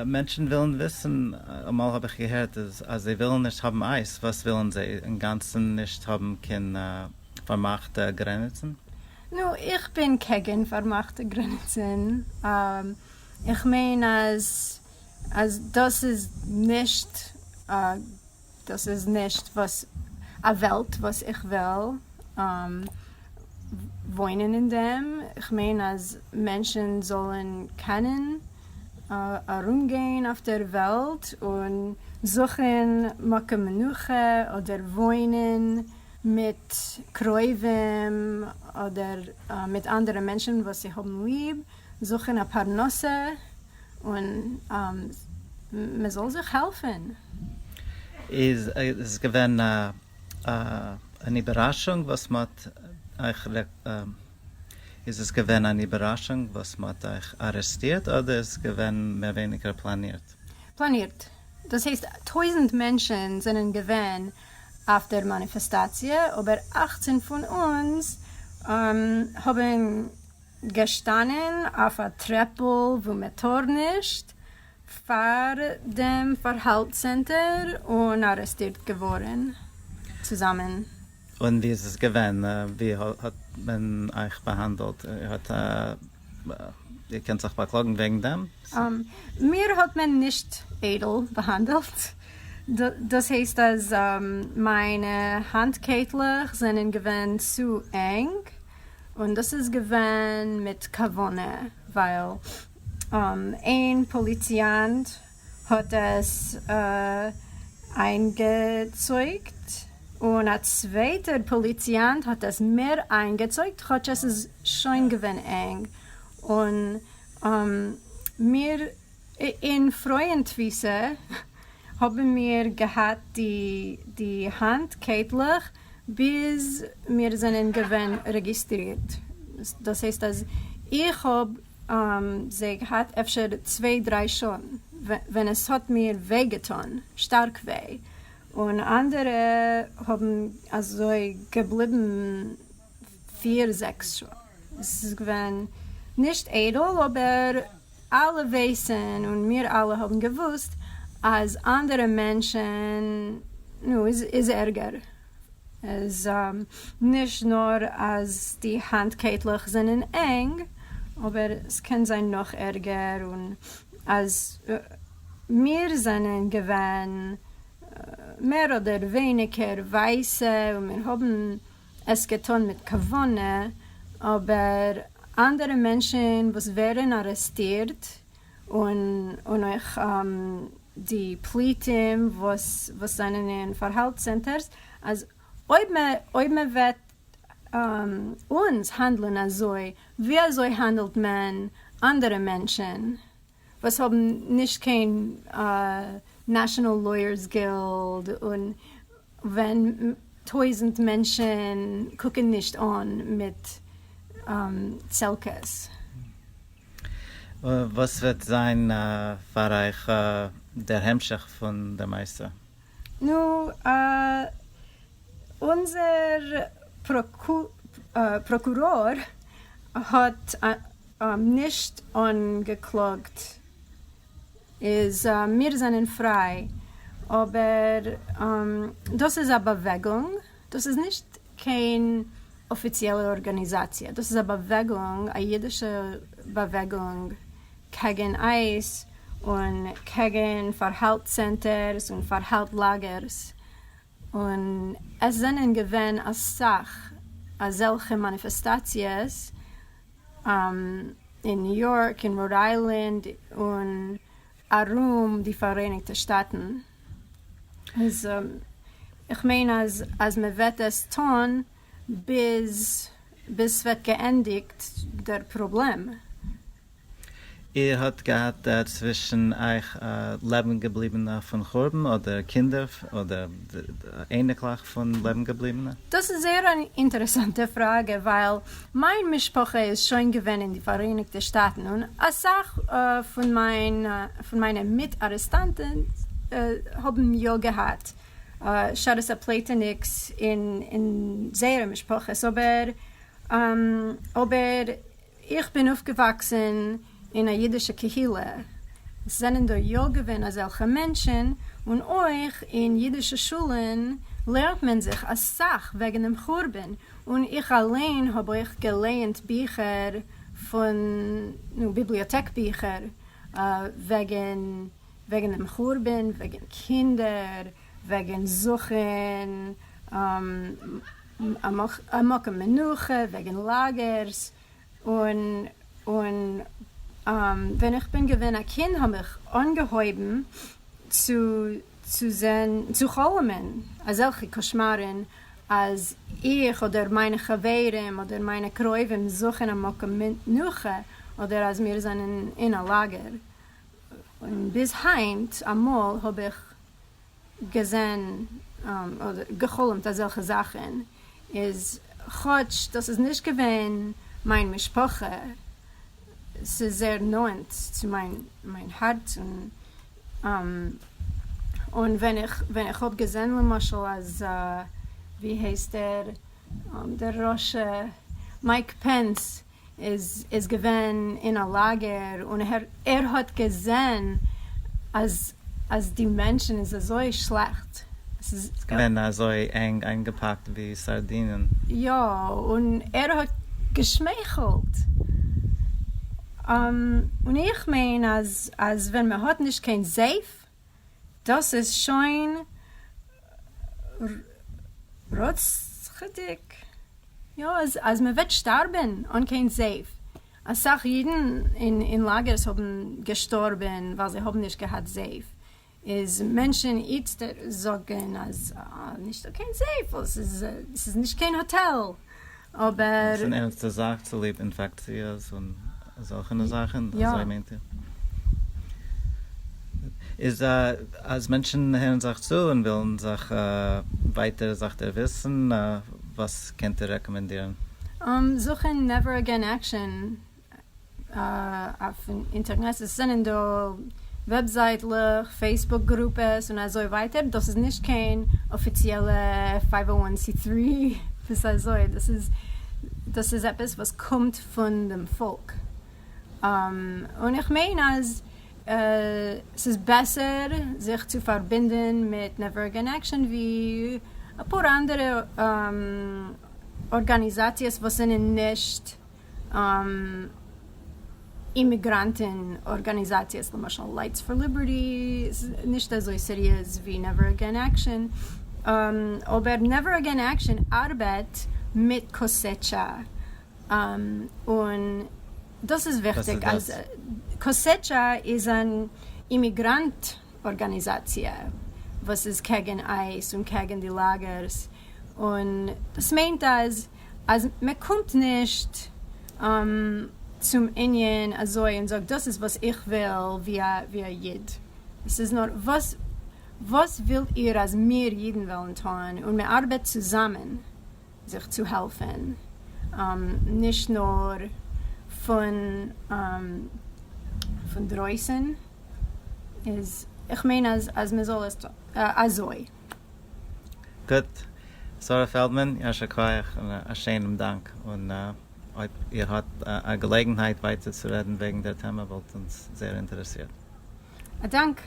Speaker 3: מענטשן ווילן וויסן, אמאל האב איך געהערט אז זיי ווילן נישט האבן ICE, וואס ווילן זיי? אינגאנצן נישט האבן קיין פארמאכטע גרעניצן?
Speaker 10: נו, איך בין קעגן פארמאכטע גרעניצן. איך מיין אז אז דאס איז נישט דאס איז נישט וואס א וועלט וואס איך וויל וואוינען אין דעם, איך מיין אז מענטשן זאלן קענען ארומגיין אויף דער וועלט און זוכן מקום מנוחה אדער וואוינען מיט קרובים אדער מיט אנדערע מענטשן וואס זיי האבן ליב. זוכן א פרנסה און מען זאל זיך העלפן.
Speaker 3: איז עס געווען אן איבערראשונג וואס מ'האט אייך איז עס געווען אן איבערראשונג וואס מ'האט אייך ארעסטירט אדער איז עס געווען מער ווייניגער פלאנירט?
Speaker 10: פלאנירט. דאס הייסט טויזענט מענטשן זענען געווען אויף דער מאניפעסטאציע אבער 18 פון אונז האבן געשטאנען אויף א טרעפל וואו מען טאר נישט, פאר דעם פארהאלט צענטער און ארעסטירט געווארן צוזאמען.
Speaker 3: און ווי איז עס געווען? ווי האט מען אייך באהאנדלט? איר האט איר קענט זיך באקלאגן וועגן דעם?
Speaker 10: מיר האט מען נישט איידל באהאנדלט, דאס הייסט אז מיינע האנט קייטלעך זענען געווען צו ענג, און דאס איז געווען מיט כוונה ווייל איין פאליציאנט האט עס איינגעצויגט און א צווייטער פאליציאנט האט עס מער איינגעצויגט כאטש עס איז שוין געווען ענג און מיר אין פרויען תפיסה האבן מיר געהאט די די האנט קייטלעך ביז מיר זענען געווען רעגיסטרירט, דאס הייסט אז איך האב זיי געהאט אפשר צוויי דריי שעה ווען עס האט מיר וויי געטון, שטארק וויי, און אנדערע האבן אזוי געבליבן. פיר זעקס שעה. עס איז געווען נישט איידל אבער אלע ווייסן און מיר אלע האבן געוואוסט אז אנדערע מענטשן נו איז ערגער. איז נישט נאר אז די האנט קייטלעך זענען ענג אבער עס קען זיין נאך ערגער און אז מיר זענען געווען מער אדער ווייניגער ווייסע און מיר האבן עס געטון מיט כוונה, אבער אנדערע מענטשן וואס ווערן ארעסטירט און אויך די פליטים וואס זענען אין פארהאלט centers, אז אויב מען וועט אונז האנדלען אזוי, ווי אזוי האנדלט מען אנדערע מענטשן? וואס האבן נישט קיין National Lawyers Guild און ווען טויזענט מענטשן קוקן נישט אן מיט צעלקעס.
Speaker 3: וואס וועט זיין פאר אייך דער המשך פון דער מעשה?
Speaker 10: נו, אונזער פראקוראר האט נישט אנגעקלאגט איז מיר זענען פריי, אבער דאס איז א באוועגונג, דאס איז נישט קיין אפיציעלע ארגאניזאציע, דאס איז א באוועגונג, א אידישע באוועגונג קעגן ICE און קעגן פארהאלט centers און פארהאלט לאגערס, און עס זענען געווען אסאך אזעלכע מאניפעסטאציעס אין ניו יארק, אין ראוד איילענד, און ארום די פאראייניגטע שטאטן. איז איך מיין אז אז מען וועט עס טון ביז ביז ס'וועט געענדיגט דער פראבלעם.
Speaker 3: איר האט געהאט צווישן אייך לעבן געבליבענע פון חורבן אדער קינדער אדער אייניקלעך פון לעבן געבליבענע?
Speaker 10: דאס איז זייער אן אינטערעסאנטע פראגע ווייל מיין משפחה איז שוין געווען אין די פאראייניגטע שטאטן און אסאך פון מיין פון מיינע מיט ארעסטאנטן האבן יא געהאט שארית הפליטה'ניקס אין אין זייערע משפחות אבער אבער איך בין אויפגעוואקסן אין א אידישע קהילה, עס זענען דא יא געווען אזעלכע מענטשן, און אויך אין אידישע שולן לערנט מען זיך אסאך וועגן דעם חורבן, און איך אליין האב אויך געלייענט ביכער פון, נו, ביבליאטעק ביכער וועגן וועגן דעם חורבן, וועגן קינדער, וועגן זוכן א מקום מנוחה, וועגן לאגערס, און און ווען איך בין געווען א קינד האב איך אנגעהויבן צו צו זען צו חלומ'ען אזעלכע קאשמארן אז איך אדער מיינע חברים אדער מיינע קרובים זוכן א מקום מנוחה אדער אז מיר זענען אין א לאגער, און ביז היינט אמאל האב איך געזען אדער גע'חלומ'ט אזעלכע זאכן, איז כאטש דאס איז נישט געווען מיין משפחה, ס'איז זייער נאענט צו מיין מיין הארץ, און און ווען איך ווען איך האב געזען למשל אז ווי הייסט ער דער רשע מייק פענס איז איז געווען אין א לאגער און ער האט געזען אז אז די מענטשן איז אזוי שלעכט, עס איז.
Speaker 3: געווען אזוי ענג איינגעפאקט ווי סארדינען.
Speaker 10: יא, און ער האט געשמייכלט. און איך מיין אז אז ווען מען האט נישט קיין זייף דאס איז שוין רוצח'דיג. יא, אז מען וועט שטארבען אן קיין זייף. אסאך אידן אין לאגערס האבן געשטארבען ווייל זיי האבן נישט געהאט זייף. איז מענטשן איצטער זאגן אז נישטא קיין זייף, ס'איז נישט קיין האטעל. אבער.
Speaker 3: ס'איז אן ערנסטע זאך צוליב אינפעקציעס און אזעלכענע זאכן, אזוי מיינט איר? איז אז מענטשן הערן זיך צו און ווילן זיך ווייטער זיך דערוויסן, וואס קענט איר רעקאמענדירן?
Speaker 10: זוכן Never Again Action אויפן אינטערנעט, עס זענען דא וועבזייטלעך, פעיסבוק גרופעס און אזוי ווייטער, דאס איז נישט קיין אפיציעלע five o one c three עפעס אזוי, דאס איז. דאס איז עפעס וואס קומט פון דעם פאלק. און איך מיין אז ס'איז בעסער זיך צו פארבינדן מיט נעווער אגעין עקשאן ווי אפאר אנדערע ארגאניזאציעס וואס זענען נישט אימיגראנטן ארגאניזאציעס, למשל לייטס פאר ליבערטי איז נישט אזוי סעריעז ווי נעווער אגעין עקשאן, אבער נעווער אגעין עקשאן ארבעט מיט קאסעטשא און דאס איז וויכטיג אז קאסעטשא איז אן אימיגראנט ארגאניזאציע וואס איז קעגן אייס און קעגן די לאגערס און דאס מיינט אז אז מען קומט נישט צום ענין אזוי און זאגט דאס איז וואס איך וויל ווי א ווי א איד, עס איז נאר וואס וואס ווילט איר אז מיר אידן וועלן טון און מען ארבעט צוזאמען זיך צו העלפן, נישט נאר פון פון דרויסן, איז איך מיין אז אז מען זאל עס אזוי.
Speaker 3: גוט, שרה פעלדמאן, יישר כח און א שענעם דאנק, און אויב איר האט א געלעגנהייט ווייטער צו רעדן וועגן דער טעמע וואלט אונז זייער אינטערעסירט.
Speaker 10: א דאנק.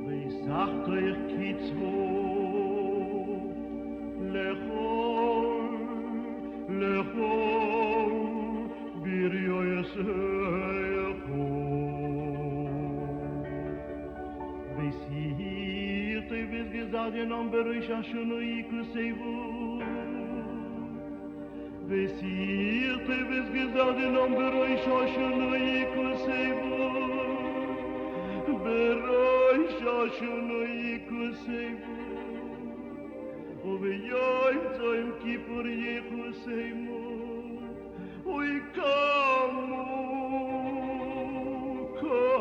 Speaker 11: וסחתוך קצבו לכל לכל בריותיך וסיר טוב איז גזר דינם בראש השנה יקרסבו וסיר טוב איז גזר דינם בראש השנה יקרסבו בראש השנה יקרסבו וביום צום כיפור יחוסמו אוי קמו קמו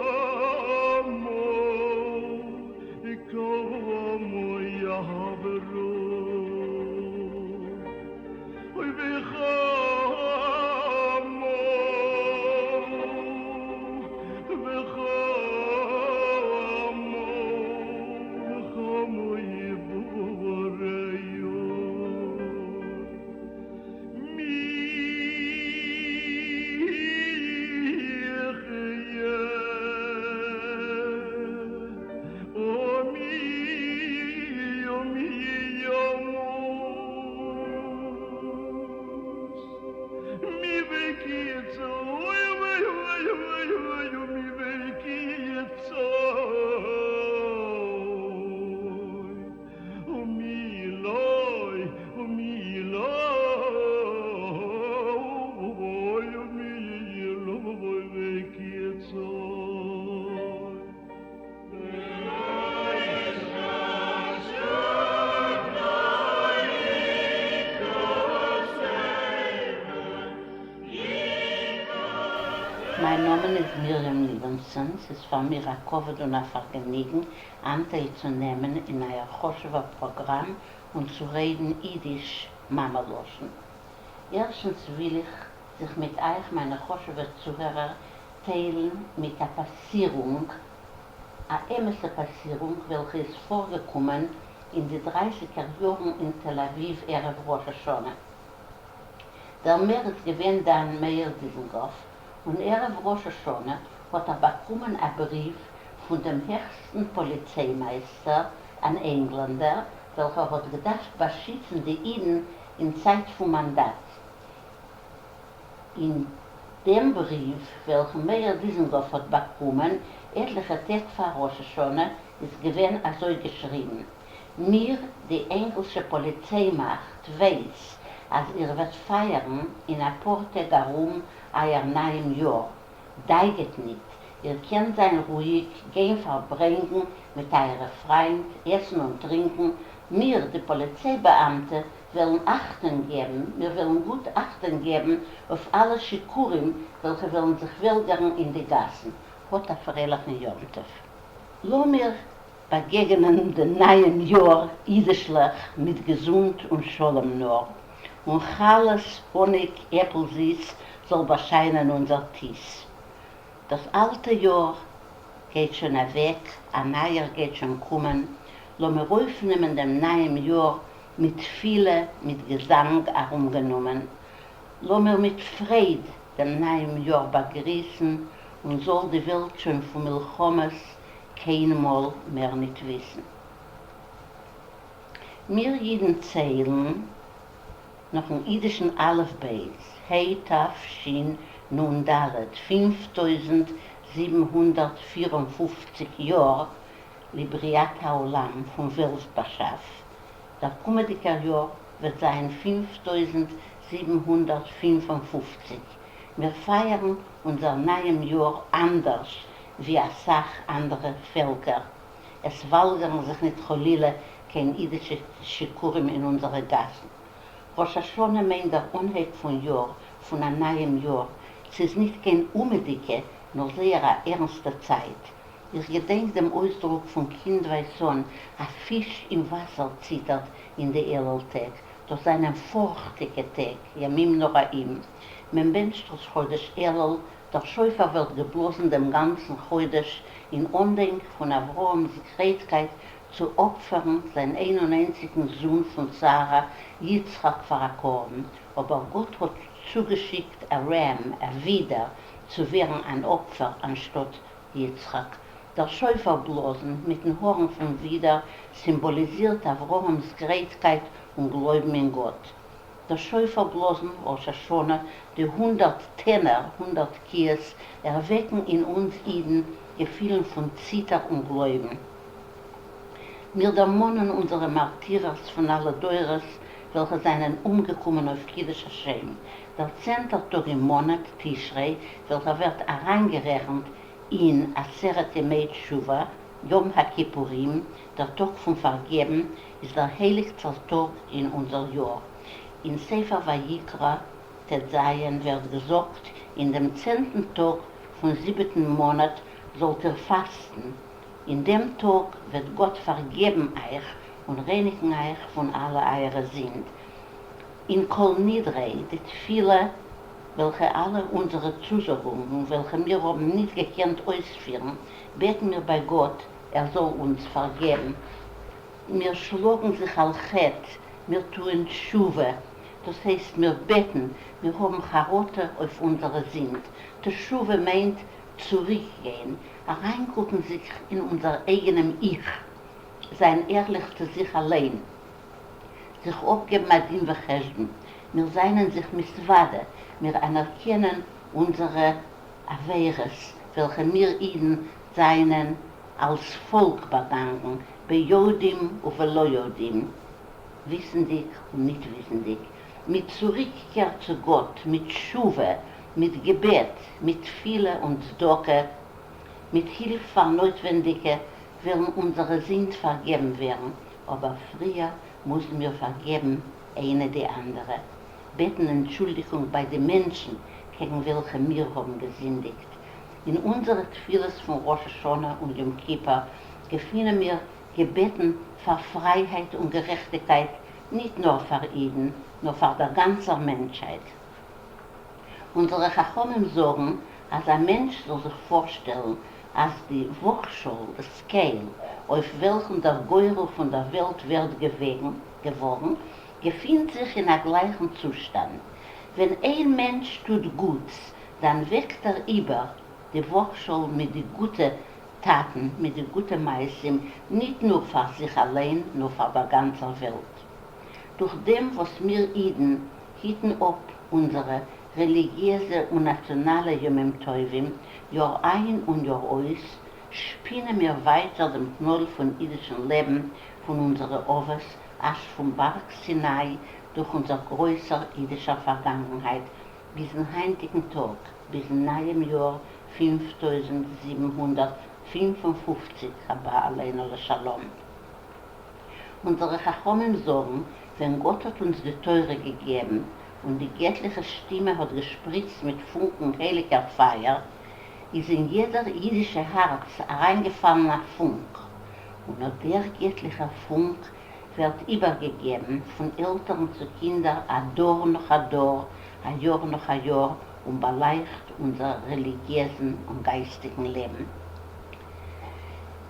Speaker 11: קמו יעברו אוי וחמו וחמו וחמו יבוריו מי יחיה ומי ומי ימות מי בקיצו אוי אוי אוי אוי אוי מי בקיצו ומי לא ומי לא ומי לא בקיצו
Speaker 12: מיין נאמען איז מרים ליבענסאן, ס'איז פאר מיר א כבוד און א פארגעניגן אנטייל צו נעמען אין אייער חשוב'ער פראגראם און צו רעדן אידיש, מאמע לשון. ערשטנס וויל איך זיך מיט אייך מיינע חשוב'ע צוהערער טיילן מיט א פאסירונג, א אמת'ע פאסירונג וועלכע איז פארגעקומען אין די דרייסיגער יארן אין תל אביב ערב ראש השנה. דער מער איז געווען דאן מאיר דיזנגאף, און ערב ראש השנה האט ער באקומען א בריוו פון דעם העכסטן פאליציי-מייסטער, אן ענגלענדער, וועלכער האט געדארפט באשיצן די אידן אין צייט פון מאנדאט. אין דעם בריוו וועלכן מאיר דיזנגאף האט באקומען עטליכע טעג פאר ראש השנה איז געווען אזוי געשריבן, מיר, די ענגלישע פאליציי-מאכט, ווייס אז איר וועט פייערן אין א פאר טעג ארום אייער נייעם יאר, דאגה'ט ניט, איר קענט זיין רואיג, גיין פארברענגן מיט אייערע פריינט, עסן און טרינקן, מיר, די פאליציי באאמטע, וועלן אכטונג געבן, מיר וועלן גוט אכטונג געבן אויף אלע שיכורים וועלכע וועלן זיך וועלגערן אין די גאסן. האט א פרייליכן יום טוב. לאמיר באגעגענען דעם נייעם יאר אידישליך מיט געזונט און שלום נאר, און חלות, האניג, עפל זיס זאל באשיינען אונזער טיש. דאס אלטע יאר גייט שוין אוועק, א נייער גייט שוין קומען, לאמיר אויפנעמען דעם נייעם יאר מיט תפילה, מיט געזאנג ארומגענומען, לאמיר מיט פרייד דעם נייעם יאר באגריסן, און זאל די וועלט שוין פון מלחמות קיינמאל מער ניט וויסן. מיר אידן ציילן נאכן אידישן אלף בית, ה' ת' ש' נ' ד', 5754 יאר לבריאת העולם פון וועלט באשאף, דער קומעדיגער יאר וועט זיין 5755, מיר פייערן אונזער נייעם יאר אנדערש ווי אסאך אנדערע פעלקער, עס וואלגערן זיך ניט חלילה קיין אידישע שיכורים אין אונזערע גאסן. ראש השנה מיינט דער אנהייב פון יאר, פון א נייעם יאר, ס'איז ניט קיין אומעטיקע, נאר זייער א ערנסטע צייט. איך געדענק דעם אויסדרוק פון קינדווייז אן, א פיש אין וואסער ציטערט אין די אלול טעג, דאס זענען פארכטיגע טעג, ימים נוראים. מען בענטשט ראש חודש אלול, דער שופר ווערט געבלאזן דעם גאנצן חודש אין אנדענק פון אברהם'ס גרייטקייט צו אפפערן זיין איין און איינציגן זון פון שרה, יצחק פאר א קרבן, אבער גאט האט צוגעשיקט א ram, א ווידער, צו ווערן אן אפפער אנשטאט יצחק. דער שופר בלאזן מיטן הארן פון ווידער סימבאליזירט אברהם'ס גרייטקייט און גלויבן אין גאט. דאס שופר בלאזן ראש השנה, די הונדערט טענער, הונדערט תקיעות, ערוועקן אין אונז אידן געפילן פון ציטער און גלויבן. מיר דערמאנען אונזערע מארטירערס פון אלע דורות וועלכע זענען אומגעקומען אויף קידוש השם. דער צענטער טאג אין מאנאט תשרי וועלכער ווערט אריינגערעכנט אין עשרת ימי תשובה, יום הכיפורים, דער טאג פון פארגעבן, איז דער הייליגסטער טאג אין אונזער יאר. אין ספר ויקרא ט"ז ווערט געזאגט, אין דעם צענטן טאג פון זיבעטן מאנאט זאלט איר פאסטן, אין דעם טאג וועט גאט פארגעבן אייך און רייניגן אייך פון אלע אייערע זינד. אין כל נדרי, די תפילה וועלכע אלע אונזערע צוזאגונגן וועלכע מיר האבן ניט געקענט אויספירן, בעטן מיר ביי גאט ער זאל אונז פארגעבן. מיר שלאגן זיך על חטא, מיר טוען תשובה, דאס הייסט מיר בעטן, מיר האבן חרטה אויף אונזערע זינד. תשובה מיינט צוריקגיין, אריינקוקן זיך אין אונזער אייגענעם 'איך', זיין ערליך צו זיך אליין, זיך אפגעבן א דין וחשבון, מיר זענען זיך מתוודה, מיר אנערקענען אונזערע עבירות וועלכע מיר אידן זענען אלס פאלק באגאנגען, ביודעים ובלא יודעים, וויסנדיג און ניט וויסנדיג, מיט צוריקקער צו גאט, מיט תשובה, מיט געבעט, מיט תפילה און צדקה, מיט הילף פאר נויטווענדיגע, וועלן אונזערע זינד פארגעבן ווערן, אבער פריער מוזן מיר פארגעבן איינע די אנדערע, בעטן אנטשולדיגונג ביי די מענטשן קעגן וועלכע מיר האבן געזינדיגט. אין אונזערע תפילות פון ראש השנה און יום כיפור געפינען מיר געבעטן פאר פרייהייט און גערעכטיגקייט ניט נאר פאר אידן, נאר פאר דער גאנצער מענטשהייט. אונזערע חכמים זאגן אז א מענטש זאל זיך פארשטעלן אז די וואגשאל, די סקעיל, אויף וועלכן דער גורל פון דער וועלט ווערט געוועגן, געוואגן, געפינט זיך אין א גלייכן צושטאנד. ווען איין מענטש טוט גוטס, דאן וועגט ער איבער די וואגשאל מיט די גוטע טאטן, מיט די גוטע מעשים, ניט נאר פאר זיך אליין, נאר פאר דער גאנצער וועלט. דורך דעם וואס מיר אידן היטן אפ אונזערע רעליגיעזע און נאציאנאלע ימים טובים יאר איין און יאר אויס, שפינען מיר ווייטער דעם קנויל פון אידישן לעבן פון אונזערע אבות אזש פון בארג סיני דורך אונזער גרויסער אידישער פארגאנגנהייט ביזן היינטיגן טאג, ביזן נייעם יאר 5755 הבא עלינו לשלום. אונזערע חכמים זאגן, ווען גאט האט אונז די תורה געגעבן, און די געטליכע שטימע האט געשפריצט מיט פונקן הייליגער פייער, איז אין יעדער אידישע הארץ אריינגעפאלן א פונק, און אט דער געטליכער פונק ווערט איבערגעגעבן פון עלטערן צו קינדער א דור נאך א דור, א יאר נאך א יאר, און באלייכט אונזער רעליגיעזן און גייסטיגן לעבן.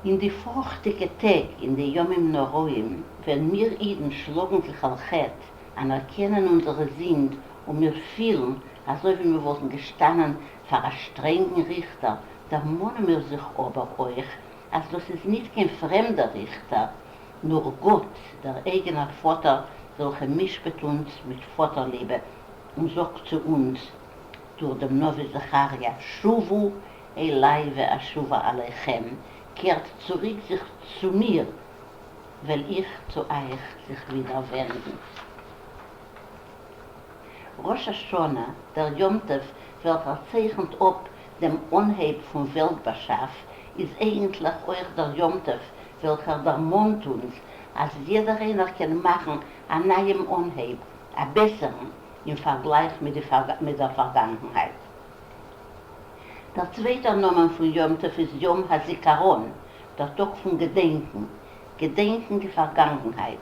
Speaker 12: אין די פארכטיגע טעג אין די ימים נוראים ווען מיר אידן שלאגן זיך על חטא, אנערקענען אונזערע זינד און מיר פילן אזוי ווי מיר וואלטן געשטאנען פאר א שטרענגן ריכטער, דערמאנען מיר זיך אבער אויך אז דאס איז ניט קיין פרעמדער ריכטער, נאר גאט, דער אייגענער פאטער, וועלכער משפט אונז מיט פאטערליבע און זאגט צו אונז דורך דעם נביא זכריה, שובו אלי ואשובה אליכם, קערט צוריק זיך צו מיר, וועל איך צו אייך זיך ווידער ווענדן. ראש השנה, דער יום טוב וועלכער צייכנט אפ דעם אנהייב פון וועלט באשאף, איז אייגנטליך אויך דער יום טוב וועלכער דערמאנט אונז אז יעדער איינער קען מאכן א נייעם אנהייב, א בעסערן אין פארגלייך מיט דער פארגאנגנהייט. דער צווייטער נאמען פון יום טוב איז יום הזיכרון, דער טאג פון געדענקן, געדענקן די פארגאנגנהייט,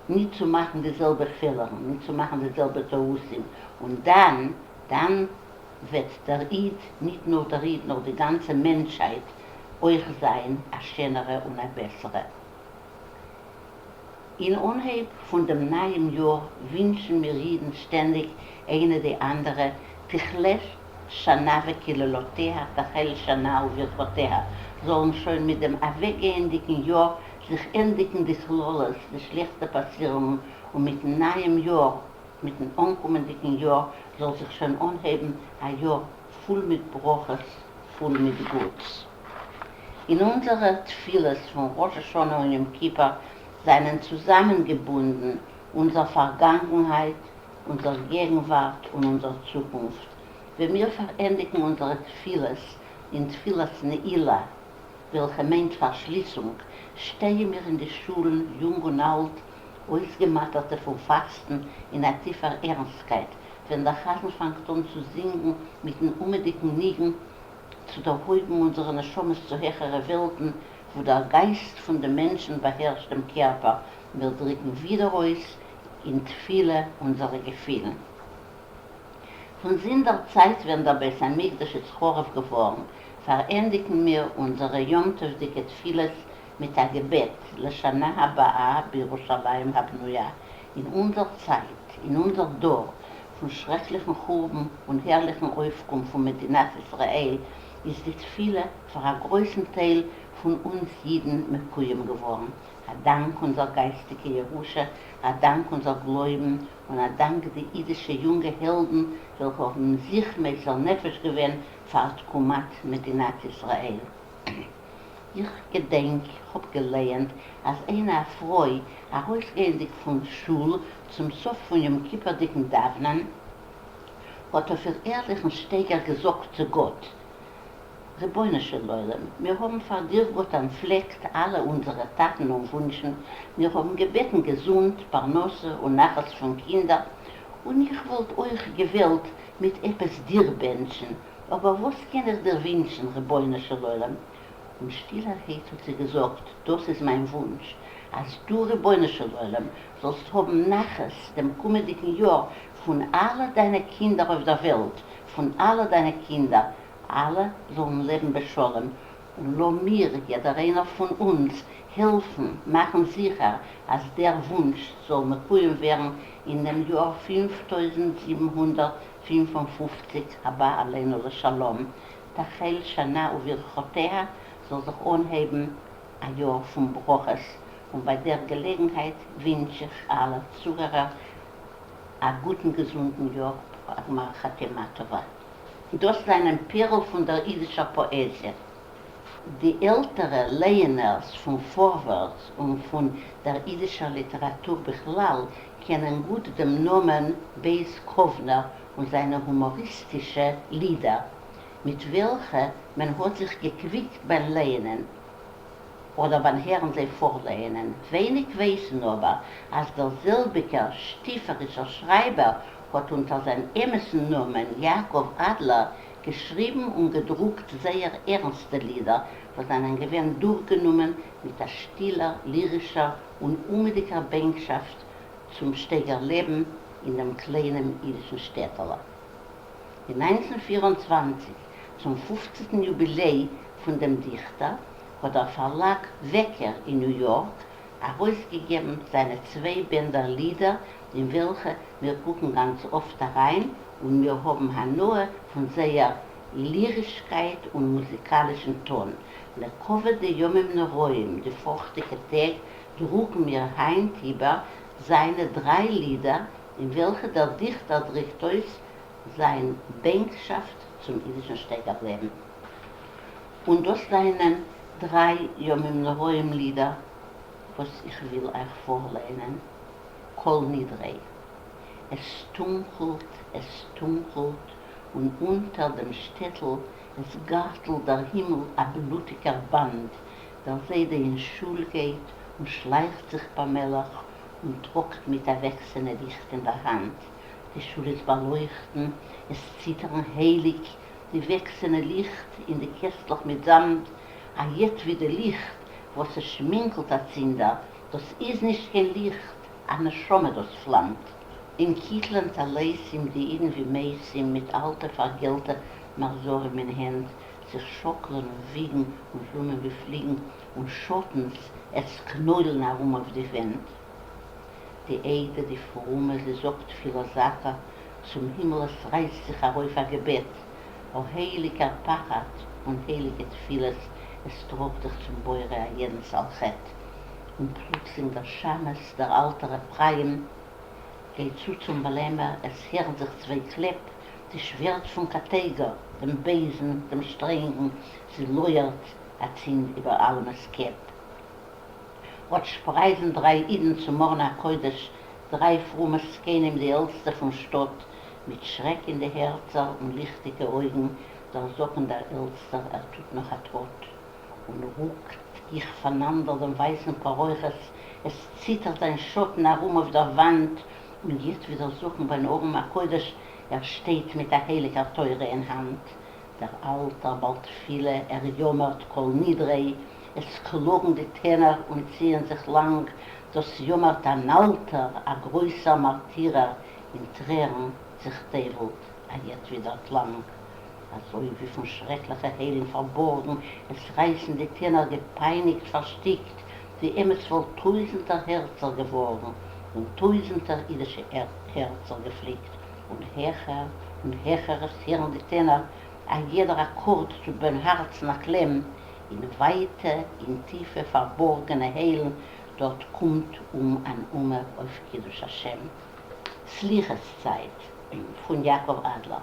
Speaker 12: ניט צו מאכן די זעלבע פעלערן, ניט צו מאכן די זעלבע טעותים, און דאן, דאן וועט דער איד, ניט נאר דער איד, נאר די גאנצע מענטשהייט, אויך זיין א שענערע און א בעסערע. אין אנהייב פון דעם נייעם יאר ווינטשן מיר אידן שטענדיג איינע די אנדערע, תכלה שנה וקללותיה, תחל שנה וברכותיה, זאלן שוין מיט דעם אוועקגייענדיגן יאר זיך ענדיגן די קללות, די שלעכטע פאסירונגן, און מיטן נייעם יאר, מיטן אנקומענדיגן יאר, זאל זיך שוין אנהייבן א יאר פול מיט ברכות, פול מיט גוטס. אין אונזערע תפילות פון ראש השנה און יום כיפור זענען צוזאמענגעבונדן אונזער פארגאנגנהייט, אונזער געגנווארט און אונזער צוקונפט. ווען מיר פארענדיגן אונזערע תפילות אין תפילת נעילה, וועלכע מיינט פארשליסונג, שטייען מיר אין די שולן, יונג און אלט, אויסגעמאטערטע פון פאסטן, אין א טיפער ערנסטקייט, ווען דער חזן פאנגט אן צו זינגן מיטן אומעטיגן ניגון, צו דערהויבן אונזערע נשמות צו העכערע וועלטן, וואו דער גייסט פון דעם מענטשן באהערשט דעם קערפער, מיר דריקן ווידער אויס אין תפילה אונזערע געפילן. פון זינט דער צייט ווען דער בית המקדש איז חרוב געווארן, פארענדיגן מיר אונזערע יום טוב'דיגע תפילות מיט א געבעט לשנה הבאה בירושלים הבנויה, אין אונזער צייט, אין אונזער דור פון שרעקליכן חורבן און הערליכן אויפקום פון מדינת ישראל, איז די תפילה פאר א גרויסן טייל פון אונז אידן מקוים געווארן, א דאנק אונזער גייסטיגע ירושה, א דאנק אונזער גלויבן, און א דאנק די אידישע יונגע העלדן וועלכע האבן זיך מוסר נפש געווען פאר תקומת מדינת ישראל. איך געדענק כ'האב געלייענט אז איינע א פרוי ארויסגייענדיג פון שול צום סוף פון יום כיפור'דיגן דאוונען האט אויף איר ערליכן שטייגער געזאגט צו גאט, רבונו של עולם, מיר האבן פאר דיר גאט אנטפלעקט אלע אונזערע טאטן און וואונטשן, מיר האבן געבעטן געזונט, פרנסה און נחת פון קינדער, און איך וואלט אויך געוועלט מיט עפעס דיר בענטשן, אבער וואס קען איך דיר ווינטשן, רבונו של עולם? און שטילערהייט האט זי געזאגט, דאס איז מיין וואונטש, אז דו רבונו של עולם זאלסט האבן נחת דעם קומענדיגן יאר פון אלע דיינע קינדער אויף דער וועלט, פון אלע דיינע קינדער, אלע זאלן לעבן בשלום, און לאמיר, יעדער איינער פון אונז, העלפן מאכן זיכער אז דער וואונטש זאל מקוים ווערן אין דעם יאר 5755 הבא עלינו לשלום, תחל שנה וברכותיה, זאל זיך אנהייבן א יאר פון ברכות, און ביי דער געלעגנהייט ווינטש איך אלע צוהערער א גוטן געזונטן יאר, א גמר חתימה טובה. דאס זענען פערל פון דער אידישער פאעזיע. די עלטערע לייענערס פון פארווערטס און פון דער אידישער ליטעראטור בכלל קענען גוט דעם נאמען בית קאוונער און זיינע הומאריסטישע לידער, מיט וועלכע מען האט זיך געקוויקט ביים לייענען אדער ביים הערן זיי פארלייענען. ווייניג ווייסן אבער אז דער זעלביגער שטיפערישער שרייבער האט אונטער זיין אמת'ן נאמען יעקב אדלער געשריבן און געדרוקט זייער ערנסטע לידער וואס זענען געווען דורכגענומען מיט א שטילער, לירישער און אומעטיגער בענקשאפט צום שטייגער לעבן אין דעם קליינעם אידישן שטעטעלע. אין 1924, צום פופצנטן יוביליי פון דעם דיכטער, האט דער פארלאג וועקער אין ניו יארק ארויסגעגעבן זיינע צוויי בענדער לידער אין וועלכע מיר קוקן גאנץ אפט אריין און מיר האבן הנאה פון זייער לירישקייט און מוזיקאלישן טאן. לכבוד די ימים נוראים, די פארכטיגע טעג, דרוקן מיר היינט איבער זיינע דריי לידער אין וועלכע דער דיכטער דריקט אויס זיין בענקשאפט צום אידישן שטייגער לעבן. און דאס זענען דריי ימים נוראים לידער וואס איך וויל אייך פארליינען. כל נדרי. עס טונקלט, עס טונקלט, און אונטער דעם שטעטל עס גארטלט דער הימל א בלוטיגער באנד, דער זיידע אין שול גייט און שלייכט זיך פאמעלעך און טראגט מיט א וועקסענע ליכט אין דער האנט, די שול איז באלויכטן, עס ציטערן הייליג די וועקסענע ליכט אין די קעסטלעך מיט זאמד, א יעטווידע ליכט וואס עס שמינקלט אצינדער, דאס איז נישט קיין ליכט, א נשמה דאס פלאמט. אין קיטלען טליתים די אידן ווי מתים מיט אלטע פארגעלטע מחזורים אין הענט, זיך שאקלען און וויגן און זשומען ווי פליגן און שאטנס עס קנוילן ארום אויף די ווענט. די עדה די פרומע זי זאגט תפילה זכה צום הימל עס רייסט זיך ארויף א געבעט, א הייליגער פחד און הייליגע תפילות עס טראגט זיך צום בורא א יעדנס על חטא. און פלוצלינג דער שמש דער אלטער אפרים גייט צו צום באלעמער עס הערן זיך צוויי קלעפ די שווערד פון קטיגור דעם בייזן דעם שטרענגן זי לויערט אצינד איבער אלעמענס קעפ. אט שפרייזן דריי אידן צום ארון הקודש דריי פרומע זקנים די עלטסטע פון שטאט מיט שרעק אין די הערצער און ליכטיגע אויגן דער זקן דער עלטסטער ער טוט נאך א טראט און רוקט גיך פאנאנדער דעם ווייסן פרוכת עס ציטערט זיין שאטן ארום אויף דער וואנט און יעטווידער זקן ביים ארון הקודש ער שטייט מיט א הייליגער תורה אין האנט דער אלטער בעל תפילה ער יאמערט כל נדרי עס קלאגן די טענער און ציען זיך לאנג דאס יאמערט אן אלטער א גרויסער מארטירער אין טרערן זיך טובלט א יעטווידער קלאנג אזוי ווי פון שרעקליכע היילן פארבארגן עס רייסן די טענער געפייניגט פארשטיקט ווי עמעץ וואלט טויזנטער הערצער געווארגן און טויזנטער אידישע הערצער געפליקט און העכער און העכער עס הערן די טענער א יעדער אקארד טוט ביים הארצן א קלעם אין ווייטע אין טיפע פארבארגענע היילן דארט קומט אום אן אומער אויף קידוש השם. סליחות צייט פון יעקב אדלער.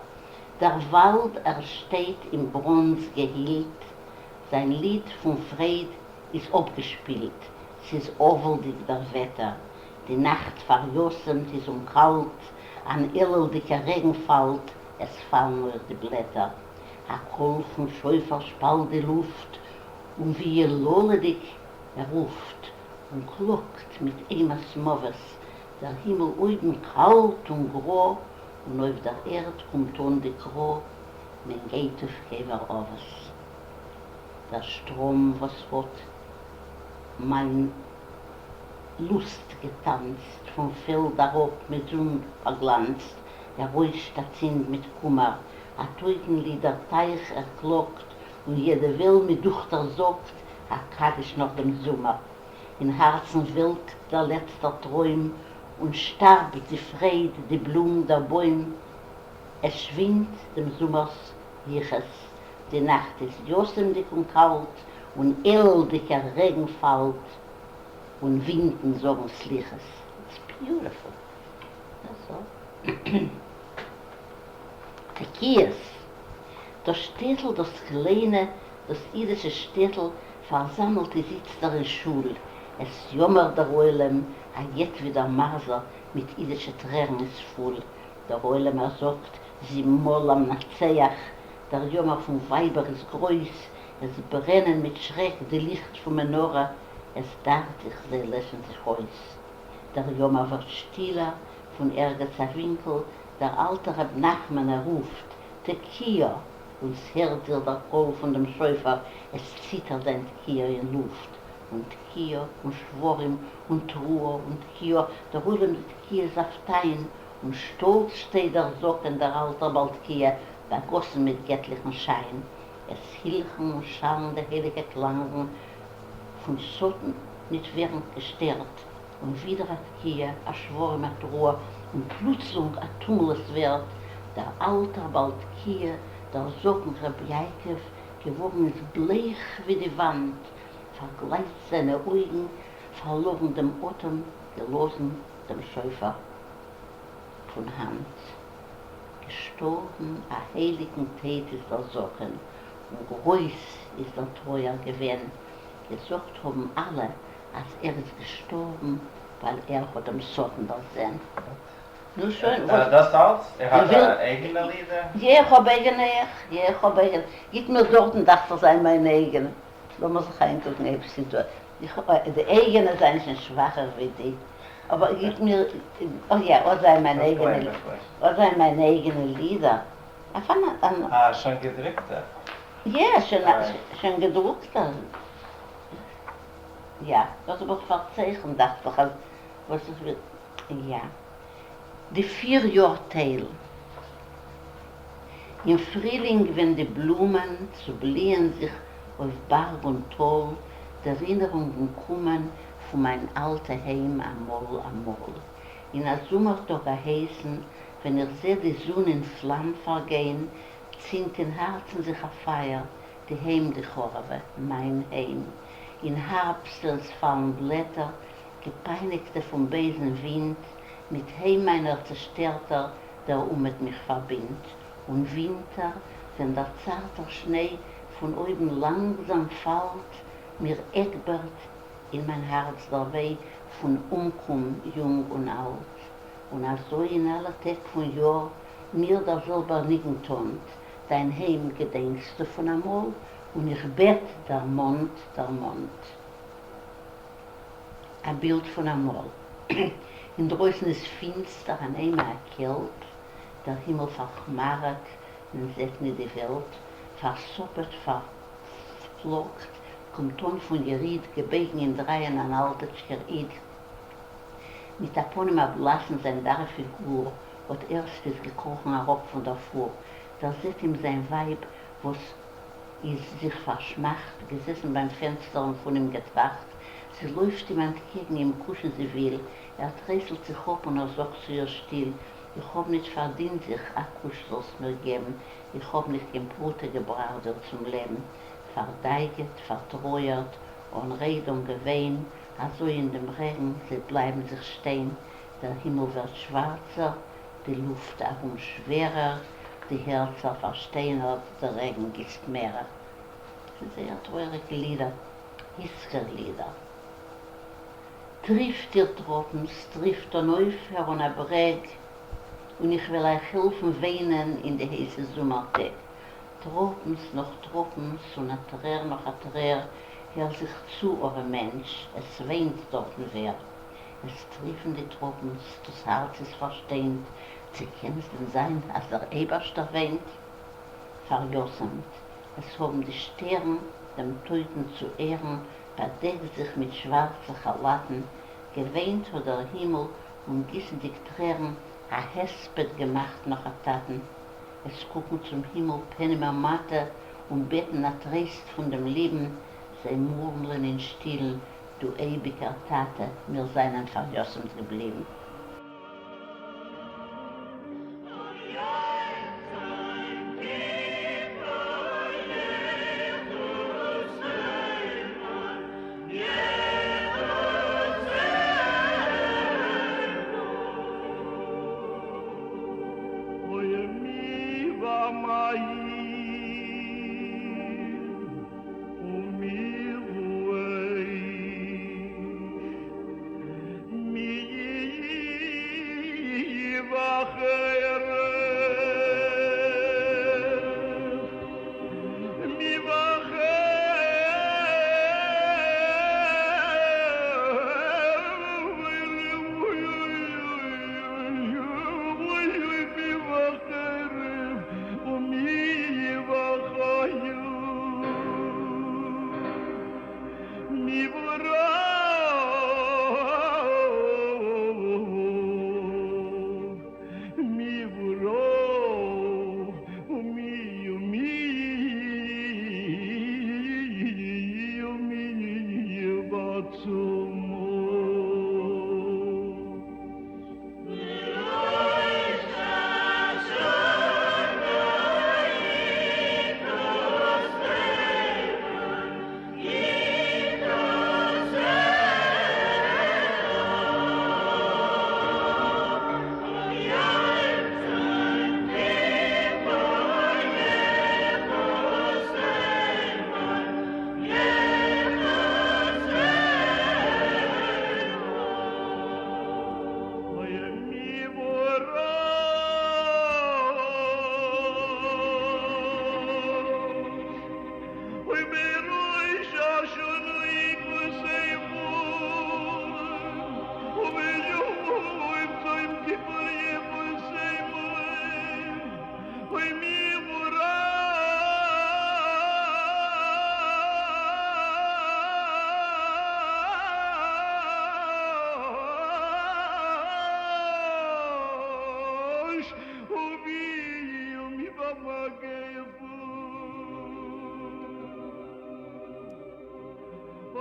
Speaker 12: דער וואלד ער שטייט אין בראנז געהילט, זיין ליד פון פרייד איז אפגעשפילט, ס'איז אבלדיג דער וועטער, די נאכט פאריתומט איז און קאלט, אן אלולדיגער רעגן פאלט, עס פאלן אויך די בלעטער, א קול פון שופר שפאלט די לופט, און ווי יללה'דיג ער רופט, און קלאגט מיט אימת מוות, דער הימל אויבן קאלט און גרא, און אויף דער ערד קומט אן די קרא, מען גייט אויף קבר אבות. דער שטראם וואס האט מיין לוסט געטאנצט, פון פעלד אראפ מיט זון באגלאנצט, ער רוישט אצינד מיט קומער, א טויטן-ליד דער טייך ער קלאגט, און יעדע וועל מיר דוכט ער זאגט א קדיש נאך דעם זומער. אין הארצן וועלקט דער לעצטער טרוים, און שטארבט די פרייד, די בלום, דער בוים. עס שווינדט דעם זומערס יחוס, די נאכט איז יתומדיק און קאלט, און אלולדיקער רעגן פאלט, און ווינטן זאגן סליחות. איטס ביוטיפול. דעטס אלל. תקיעות! דאס שטעטל, דאס קליינע, דאס אידישע שטעטל, פארזאמלט איז איצטער אין שול, עס יאמערט דער עולם, א יעטווידער מחזור מיט אידישע טרערן איז פול, דער עולם ער זאגט זיבן מאל למנצח, דער יאמער פון ווייבער איז גרויס, עס ברענען מיט שרעק די ליכט פון מנורה, עס דאכט זיך זיי לעשן זיך אויס. דער יאמער ווערט שטילער, פון ערגעץ א ווינקל, דער אלטער ר' נחמן ער רופט, תקיעה! און ס'הערט זיך דער קול פון דעם שופר, עס ציטערט זיין תקיעה אין לופט, און תקיעה, און שברים, און תרועה, און תקיעה, דער עולם די תקיעות זאפט איין, און שטאָלץ שטייט דער זקן, דער אַלטער בעל-תּקיעה, באַגאָסן מיט געטלעכן שײַן. עס הילכן און שאַלן די הייליקע קלאַנגען, פֿון שׂטן ניט ווערן געשטערט. און ווידער אַ תּקיעה, אַ שברים אַ תּרועה, און פּלוצלונג אַ טומל עס ווערט, דער אַלטער בעל-תּקיעה, דער זקן ר' יעקבֿ, געוואָרן איז בלייך ווי די וואַנט, פֿאַרגלייזט זײַנע אויגן, פֿאַרלאָרן דעם אָטעם, געלאָזן דעם שופֿר פֿון האַנט. געשטאָרבן אַ הייליקן טויט איז דער זקן, און גרויס איז דער טרויער געווען. געזאָגט האָבן אַלע, אַז ער איז געשטאָרבן, ווײַל ער האָט דעם שׂטן דערזען. נו שוין, וואס?
Speaker 3: דאס אלץ? איר האט אייגענע לידער?
Speaker 12: יע, איך האב אייגענע אויך, יע, איך האב אייגענע. גיט מיר דארטן דאכט זיך זיין מיינע אייגענע. לאמיר זיך איינקוקן אויב ס'איז דא. איך, די אייגענע זענען שוין שוואכער ווי די. אבער גיט מיר, אוי יא, אט זענען מיינע אייגענע, אט זענען מיינע אייגענע לידער. אויף אן, אן.
Speaker 3: אה, שוין געדרוקטע?
Speaker 12: יע, שוין, שוין געדרוקטע. יא, דאס האב איך פארצייכנט דאכט זיך אז וואס איך וויל. יא. די פיר יאר טייל. אין פרילינג ווען די בלומען צובליען זיך אויף בארג און טאל, דערינערונגן קומען פון מיין אלטע היים אמאל אמאל. אין א זומער טאג א הייסן, ווען איך זע די זון אין פלאם פארגיין, צינדט אין הארצן זיך א פייער, די היים די חרובע, מיין היים. אין הארבסט ווען ס'פאלן בלעטער, געפּײַניקטע פֿון בײזן װינט, מיט הײם מײַנער צעשטערטער דער אומעט מיך פֿאַרבינדט. און װינטער, װען דער צאַרטער שנײ פֿון אױבן לאַנגזאַם פֿאַלט, מיר עגבערט אין מײַן האַרץ דער װײ פֿון אומקום יונג און אַלט. און אַזױ אין אַלע טעג פֿון יאָר מיר דער זעלבער ניגון טאָנט, דײַן הײם געדענקסטו פֿון אַמאָל? און איך בעט, דערמאָנט, דערמאָנט. א בילד פון אמאל. אינדרויסן איז פינסטער אן אימה א קעלט, דער הימל פארכמארעט, מען זעט ניט די וועלט, פארסאפעט, פארפלאגט, קומט אן פון יריד, געבייגן אין דרייען אן אלטיטשקער איד, מיט א פנים א בלאסן, זיין דארע פיגור האט ערשט איז געקראכן אראפ פון דער פור, דערזעט אים זיין ווייב, וואס איז זיך פֿאַרשמאַכט, געזעסן בײַם פֿענצטער און פֿון אים געטראַכט. זי לױפֿט אים אַנטקעגן, אים קושן זי װיל. ער טרײסלט זיך אָפּ און ער זאָגט צו איר שטיל, איך האָב ניט פֿאַרדינט זיך, אַ קוש זאָלסט מיר געבן, איך האָב ניט קײן פּרוטה געבראַכט דיר צום לעבן. פֿאַרדאגהט, פֿאַרטרױערט, אָן רײד, אָן געװײן, אַזױ אין דעם רעגן זײ בלײַבן זיך שטײן. דער הימל װערט שװאַרצער, די לופֿט אַרום שװערער, די הערצער פֿאַרשטײנערט, דער רעגן גיסט מערער. ס'איז זייער טרויעריגע לידער, יזכור לידער. טריפט איר טראפנס, טריפט אן אויפהער אן א ברעג, און איך וועל אייך העלפן וויינען אין די הייסע זומער טעג. טראפנס נאך טראפנס און א טרער נאך א טרער, הער זיך צו ארעם מענטש, עס וויינט דארטן ווער. עס טריפן די טראפנס, דאס הארץ איז פארשטיינט, צי קען עס דען זיין אז דער אייבערשטער וויינט? פאַריתומט. עס האָבן די שטערן, דעם טויטן צו ערן, באַדעקט זיך מיט שוואַרצע כאַלאַטן. געוויינט האָט דער הימל און, גיסנדיק טרערן, אַ הספּד געמאַכט נאָך אַ טאַטן. עס קוקן צום הימל פּענעמער מאַטע און בעטן אַ טרייסט פון דעם ליבן. זיי מורמלען אין שטילן, דו אייביקער טאַטע, מיר זיינען פאַריתומט געבליבן.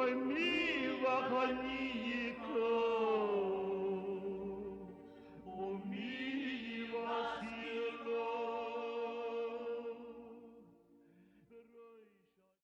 Speaker 11: רומי וחני.